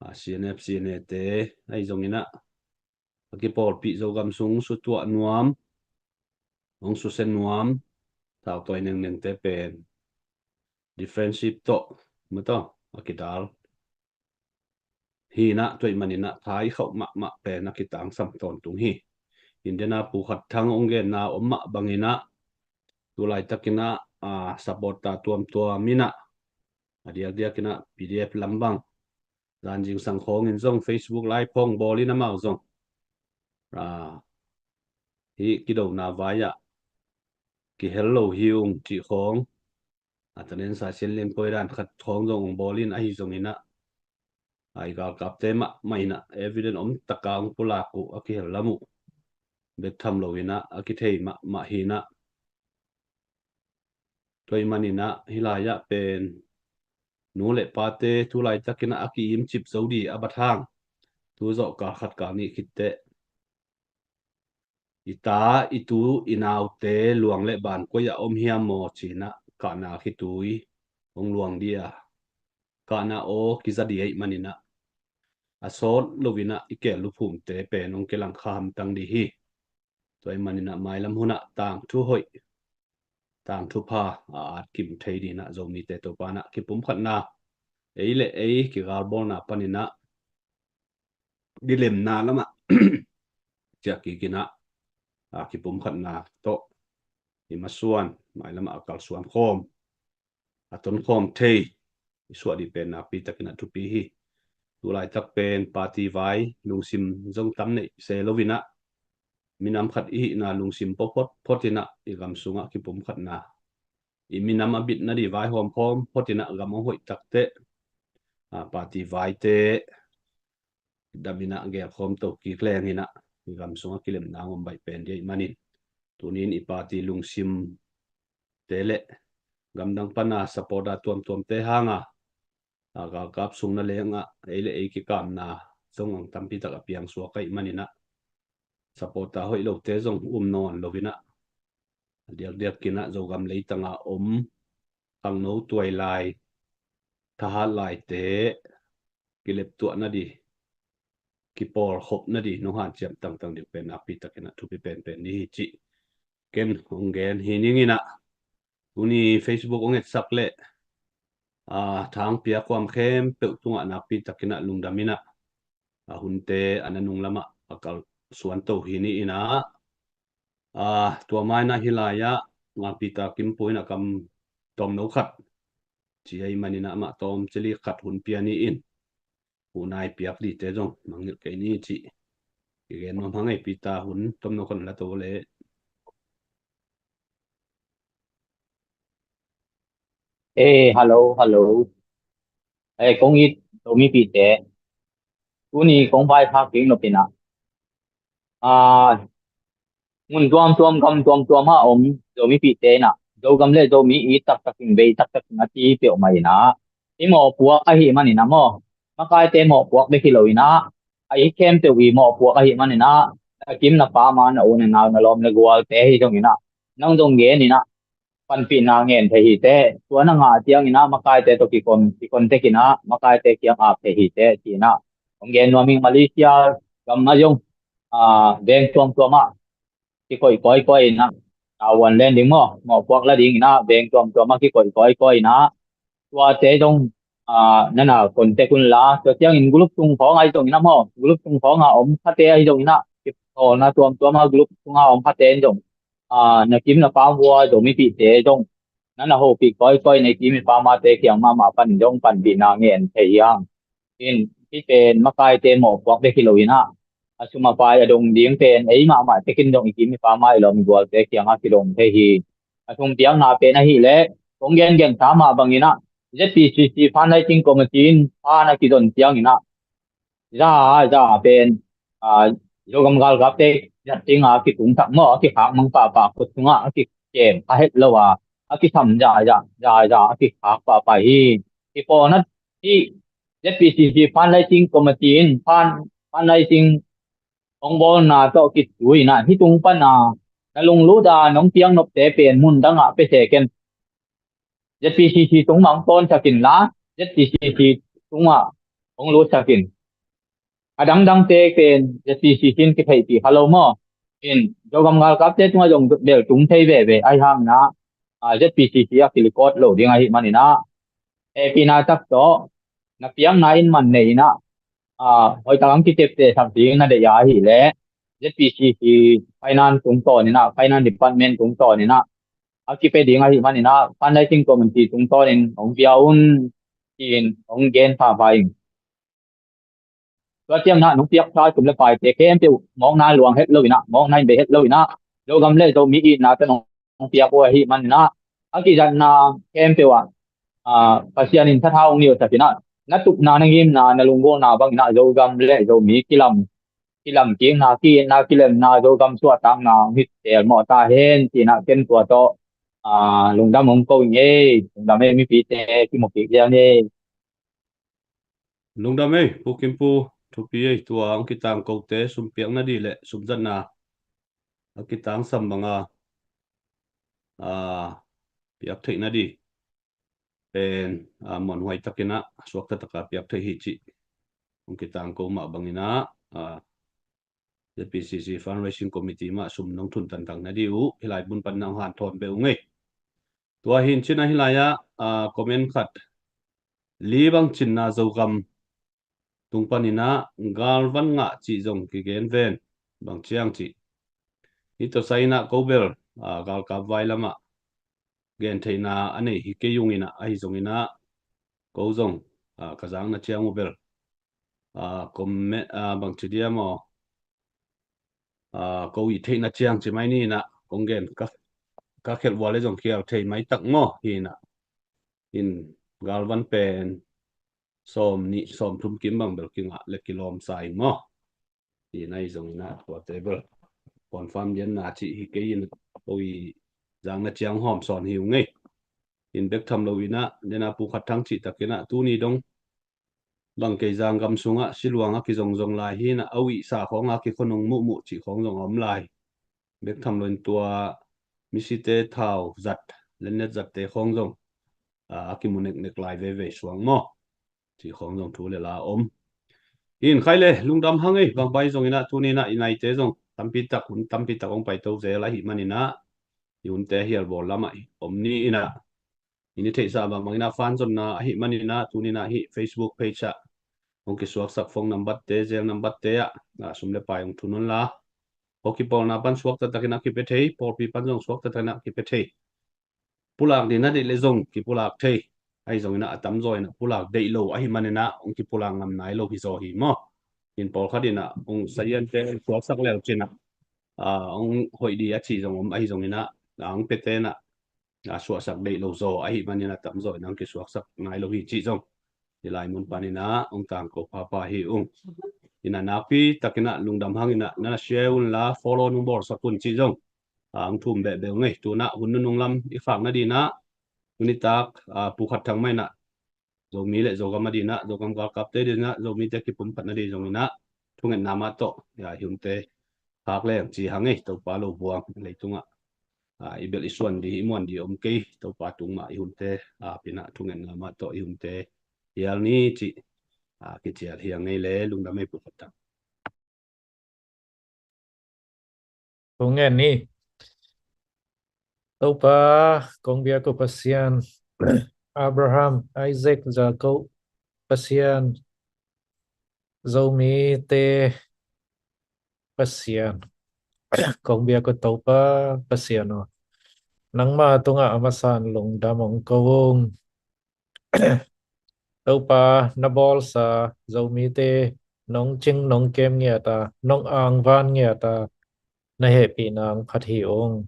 a, C N F, C N A te ahi zongin ah, a kipawlpih Zogam sung sutuah nuam, hong susia nuam, thautawi nengnengte pen defensive tawh, mataw, a kidal hi in ah, tua ahih manin ah thai khauh mahmah pen a kitangsam tawntung hi. Hi in ah Pu Khat Thang hong genna om mah bangin ah, tu laitakin ah, a, supporter tuamtuam in ah, a diakdiakin ah P D F lam bang, zan zingsang khawngin zong Facebook Live khawng bawlin amau zong, a, hih kidona vai ah kihel lo hi ung cih khawng, a, tanen sa sian lian poi dan khat khawng zong hong bawlin ahi zongin ah, a, i galkapte mahmah in ah evidence om taka hong pulak uh a kihel lam uh bek tham lo in ah a kithei mahmah hi in ah. Tua ahih manin ah hih lai ah pen nu le pate tu laitakin ah a ki-im cip zo dih a bat hang, tu zawh kal khat kal nih khit teh i ta, i tu, i naute luang le ban koi ah om hiam maw ci in ah kahna khitui hong luang dih a, kahna aw kiza dih ahih manin ah, a sawt lo in ah i keel luphumte pen hong kilangkha hamtang dih hi. Tua ahih manin ah mailam hun ah tangthu hoih, tangthu pha a at kim thei dih in ah Zomite Topa in ah kipumkhatna, ei le ei kigalbawlna panin ah, dilemna lamah ciah kik in ah, a, kipumkhatna tawh i masuan, mailam ah a kalsuan khawm, a tonkhawm thei i suah dih pen nakpi takin ah thupi hi. Tu laitak pen party vai lungsim zong tam neih se lo in ah, minam khat i hihna lungsim pawphot phot in ah i gam sungah kipumkhatna, i minam a bitna dih vaihawm khawm phot in ah gam hong hoih tak teh, a, party vaite dam in ah gelkhawm to kik leng in ah i gam sungah kilemna hong om baih pen dih ahih manin, tuni in i party lungsimte le gamdang pana supporter tuamtuamte hang a, a, galkap sung nangawn ah ei le ei kikamna zong ang tampi tak a piang suak ahih manin ah, supporter hoih lote zong um nawn lo in ah, a diakdiakin ah Zogam leitang a om khangno tuai lai, thahat laite kileptuahna dih, kipawlkhopna dih nong hanciam tangtang dih pen nakpi takin ah thupi penpen dih hi cih ken hong gen hi ning in ah, tuni Facebook hong etsak leh, a, thang piak huam khempeuh tungah nakpi takin ah lungdam in ah, a, hunte a nanung lamah a kalsuan to hi ni in ah, a, tua mai in ah hih lai ah, a, Peter Kim Pu in ah kam tawmno khat ci ahih manin ah amah tawm cili khat hun pia ni in, hun a i piak dihte zong mangngilh kei ni cih i gen nuam hang ei. Peter, hun tawmno khat la to le. Eh, hello, hello. Eh, kong it Zomipihte, tuni kong vaiphak ding nop in ah, a, mun tuamtuam, gam tuamtuam a om Zomipihte in ah, Zogam le Zomi it taktak in, bei taktak in a ci peuhmah in ah, i mawhpuak ahih manin ah maw, makaite mawhpuak bek hi lo in ah, a it khempeuh i mawhpuak ahih manin ah, na kim na pam a, na u na nau, na lawm na gualte ahi zongin ah, nang zong gen in ah, panpihna ngen thei hi teh, tua na ngah ciangin ah makaite tawh kikon, kikon tek in ah makaite kiang ap thei hi teh ci in ah hong gen nuam ing. Malaysia gam ah zong, a, veng tuamtuam ah kikoih kawikawi in ah, a, wan len ding maw, mawhpuak la ding in ah veng tuamtuam ah kikoih kawikawi in ah, tuate zong, ah, nana contact un la. Tua ciangin group tung khawng ahi zongin ah maw, group tung khawng a om khate ahi zongin ah, kipawlna tuamtuam a group tung a om khate ahi zong, ah, na kim na pam uh a Zomipihte zong nana hopih kawikawi na i kim i pamate kiang mahmah pan zong panpihna ngen thei hi hang. In hih pen makaite mawhpuak bek hi lo in ah, a sum a pai a dong ding pen ei mahmah tekin zong i kim i pama i lawm i gualte kiangah kidong thei hi. A thumpiakna pen ahih leh kong gengen sa mah bangin ah, Z P C C Fundraising Committee in fund a kizon ciangin ah, za a za a pen, ah, Zogam galkapte zat ding a kitungsak maw, a kikhak mang pahpah, khut sungah a kikem kha het lo a, a kisam za a za, za a za a kikhak pahpah hi. Kipawlna hih Z P C C Fundraising Committee in fund, fundraising hong bawlna tawh kitu in ah, hih tung pan a na lunglut a nong piak nopte pen mun dangah pia sek in. Z P C C tung mah hong tawnsak in la, Z P C C tung mah hong lutsak in. A dangdangte pen Z P C C in kitheihpih kha lo maw. In Zogam galkapte tungah zong bel tung thei veve ahi hangin ah, ah, Z P C C a kilikawt lo ding ahih manin ah, hehpihna tak tawh na piakna in man nei in ah, ah, hoihtak hong kiteptehsak ding na deih a ahih leh, Z P C C finance tungtawn in ah, finance department tungtawn in ah, a kipia ding ahih manin ah, fundraising committee tungtawnin hong pia un, tiin hong gen pahpah ing. Tua ciangin ah nong piaksa sum le paite khempeuh mawkna luang het lo in ah, mawkna in bei het lo in ah, Zogam le Zomi itna tawh nong piak uh ahih manin ah, a kizatna khempeuh ah, ah, Pasian in thatha hong nialsak in ah, na tupna na ngimna na lunggulhna bangin ah Zogam le Zomi kilam, kilamkikna, ki-itna, kilemna, Zogam suahtakna hong hi teel mawh ta hen, ci-in ah ken tua tawh, ah, lungdam hong ko ing ei. Lungdam ei mipite, kimu kik ziau ni ei. Lungdam ei Pu Kim Pu, thupi ei. Tua hong kitangkote sum piak nading le sum zatna a kitangsam banga, ah, piak theih nading pen, ah, muanhuai takin ah suakta taka piak theih hi cih hong kitangko mah bangin ah, ah, Z P C C Fundraising Committee mah sum nong thun tantak nading uh hih lai mun pan nang hanthawn beh ung ei. Tua hi in cin ah hih lai ah, ah, comment khat, Li Bang Cinna Zogam tung panin ah galvan ngah cih zong kigen ven, bang ciang cih. Hih tawh sa in ah ko bel, ah, galkap vai lamah gentheihna a nei hi kei ung in ah, ahi zongin ah ko zong, ah, ka zakna ciang uh bel, ah, comment, ah, bang ci diam aw, ah, ko i theihna ciang ci mai ni in ah, kong gen ka, ka khelh uh leh zong khial thei mai tak maw hi in ah. In galvan pen sawm nih sawm thum kim bang bel kingah le kilawm sa ing maw. Hi in ah, ahi zongin ah tua table confirm lianna cih hi kei in, ko i zakna ciang hawm sawn hi ung ei. In bek tham lo in ah, nena Pu Khat Thang cih takin ah tuni dong bang kei zanggam sungah siluang a kizongzong lai hi in ah, a uihsa khawng a kikhonung muhmuh cih khawng zong a om lai. Bek tham lo in tua misite thau zat, lennet zatte khawng zong, ah, a kimu neknek lai veivei suang maw. Cih khawng zong thu le la a om. In khai le lungdam hang ei, bang bai zongin ah tuni in ah i naite zong tampi tak, hun tampi tak hong paito zel ahih manin ah, i hunte hial bawl lamah om ni in ah, i ni theihsa bangbangin ah fan zonna ahih manin ah tuni in ah hih Facebook page ah hong kisuaksak phone number te, Zelle number te ah, ah, sum le pai hong thun un la. Hong kipawlna pan suakta takin ah kipia thei, pawlpi pan zong suakta takin ah kipia thei. Pulak ding na deih le zong kipulak thei. Ahi zongin ah a tamzaw in ah pulak deih lo ahih manin ah hong kipulak ngam nai lo hi zaw hi maw. In pawlkhat in ah hong saziante hong suaksak lel cin ah, ah, hong hoih ding a cih zong om, ahi zongin ah, ah, hong piate in ah, ah, suaksak deih lo zaw ahih manin a tamzaw in ah hong kisuaksak nai lo hi cih zong hih lai mun panin ah hong tangko phapha hi ung. In ah nakpi takin ah lungdam hangin ah na share un la, follow nong bawlsak un cih zong, ah, hong thum behbeh ung ei. Tu in ah hun nunung lam i khak nading in ah, tu nitak, ah, Pu Khat Thang mah in ah Zomi le Zogam ading in ah, Zogam galkapte ading in ah, Zomite kipumkhat nading zongin ah thungetna mah tawh, ah, i hunte khak leng ci hang ei. Topa lo buang, leitungah, ah, i belh i suan ding, i muan ding om kei. Topa tung mah i hunte, ah, ap in ah thungetna mah tawh i hunte hial ni cih, ah, kicial hi hang ei le. Lungdam ei Pu Khat Thang. Kong ngen ni. Topa, kong biak uh Pasian, Abraham, Isaac, Jacob, Pasian, Zomite Pasian, kong biak uh Topa Pasian aw, nangma tungah a masa in lungdam ong ko ung. Topa, na bawlsa Zomite nong cing nong kem ngiat a, nong angvan ngiat a, na hehpihna ong phat hi ung.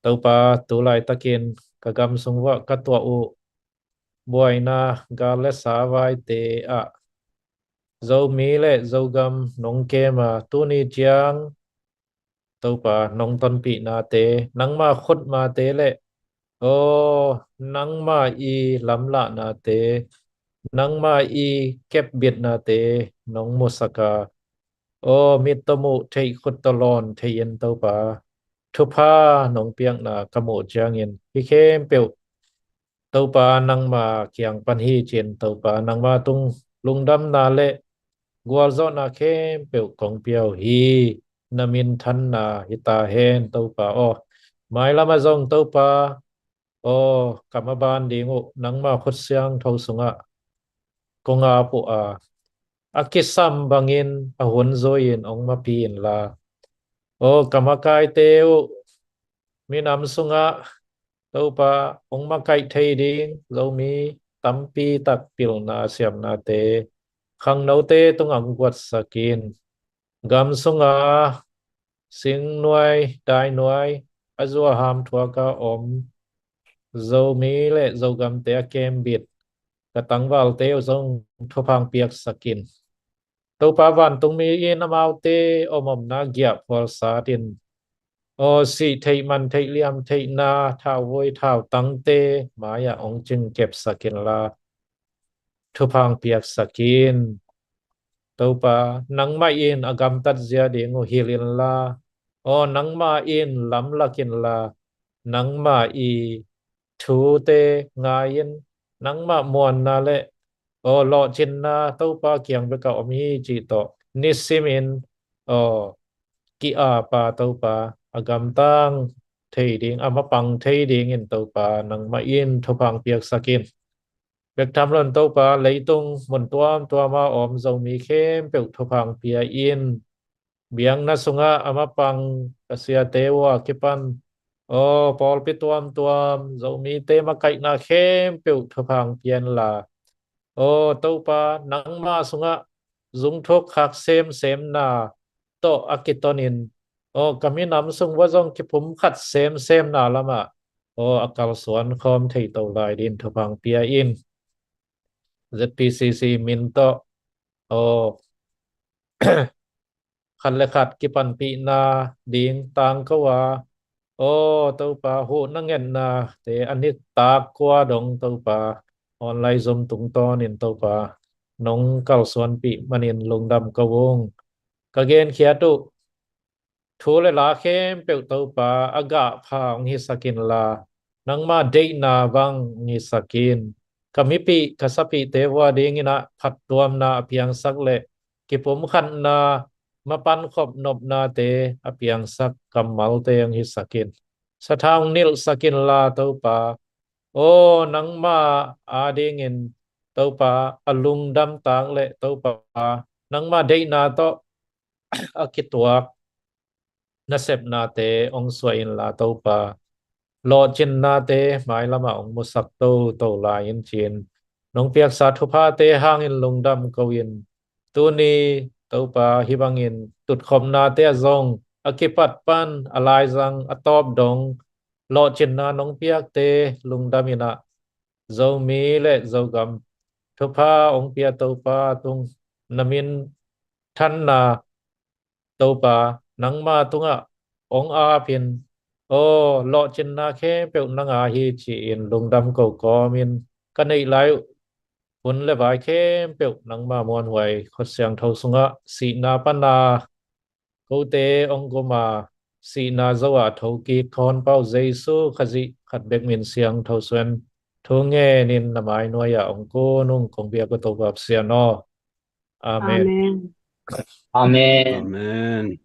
Topa, tu laitakin ka gam sung uah ka tuah uh buaina gal le sa vaite ah Zomi le Zogam nong kem a, tuni ciang Topa, nong tonpihnate, nangma khutmate le aw, nangma i lamlahnate, nangma i kepbitnate nong musak a, aw, mit tawh muh, theih khut tawh lawn thei-in Topa, thupha nong piakna ka muh ciangin hih khempeuh Topa, nangma kiang pan hi ci-in Topa, nangma tung lungdamna le gualzawhna khempeuh kong pia uh hi. Na minthanna hi ta hen Topa aw. Mailam ah zong Topa aw, ka maban ding uh nangma khut siangtho sungah kong ap uh a, a kisam bangin a hun zui-in ong mapi inla, aw, ka makaite uh minam sungah Topa, ong makaih thei ding Zomi tampi tak pilna siamnate khangnote tungah ong guatsak in. Gam sunga singnuai dainuai a zuaham thuak a om Zomi le Zogamte a kembit ka tangvalte uh zong thupha ong piaksak in. Topa, vantungmi in amaute om omna giahphual sat in, aw, sih theih man theih liam theihna thauvui thautangte mai-ah ong cingkepsak inla thupha ong piaksak in. Topa, nangmah in a gamtat zia ding uh hilh inla, aw, nangmah in lamlak inla, nangmah i thute ngai-in, nangmah muanna le aw, lawhcinna Topa kiang bekah om hi cih tawh nisimin aw, ki-ap a Topa, a gamtang thei ding, a mapang thei dingin Topa, nangmah in thupha ong piaksak in. Bek tham loin Topa, leitung mun tuamtuam a om Zomi khempeuh thupha ong pia in. Biakna sungah a mapang ka siate uh a kipan aw, pawlpi tuamtuam Zomite makaihna khempeuh thupha ong pia inla, aw Topa, nangma sungah zungthuk khak semsemna tawh a kitonin, aw, ka minam sung uah zong kipumkhat semsemna lamah aw, a kalsuan khawm thei to lai dingin thupha ong pia in. ZPCC min tawh aw, khat le khat kipanpihna ding tangko a, aw Topa, huhna ngetnate a nitak kua dong Topa, online Zoom tungtawnin Topa, nong kalsuanpih manin lungdam ko ung. Ka genkhiat uh thu le la khempeuh Topa, a gahpha ong hisak inla, nangma deihna bang ong hisak in. Ka mipih ka sapihte uh a dingin ah phattuamna a piangsak le kipumkhatna, mapankhop nopnate a piangsak kammalte ong hisak in. Sathau ong nilhsak inla Topa, aw, nangma a dingin Topa, a lungdam tak le Topa, nangma deihna tawh a kituak nasepnate ong suah inla Topa, lawhcinnate mailamah ong musak toto lai-in ci-in, nong piaksa thuphate hangin lungdam ko in. Tuni Topa, hih bangin tutkhopnate ah zong a kipat pan a laizang a tawp dong lawhcinna nong piakte lungdam in ah, Zomi le Zogam thupha ong pia Topa tung na minthanna Topa, nangma tungah ong ap in, aw, lawhcinna khempeuh nang a hi ci-in lungdam ko kawmin, ka neih lai uh hun le vai khempeuh nangma muanhuai khut siangtho sungah sihna pana kote ong gum a, sihna zo a thokik ka Honpa uh Jesu Khazih khat bek min siangtho suan thu ngenin na mai nuai-ah ong kun ung, kong biak uh Topa Pasian aw. Amen. Amen. Amen.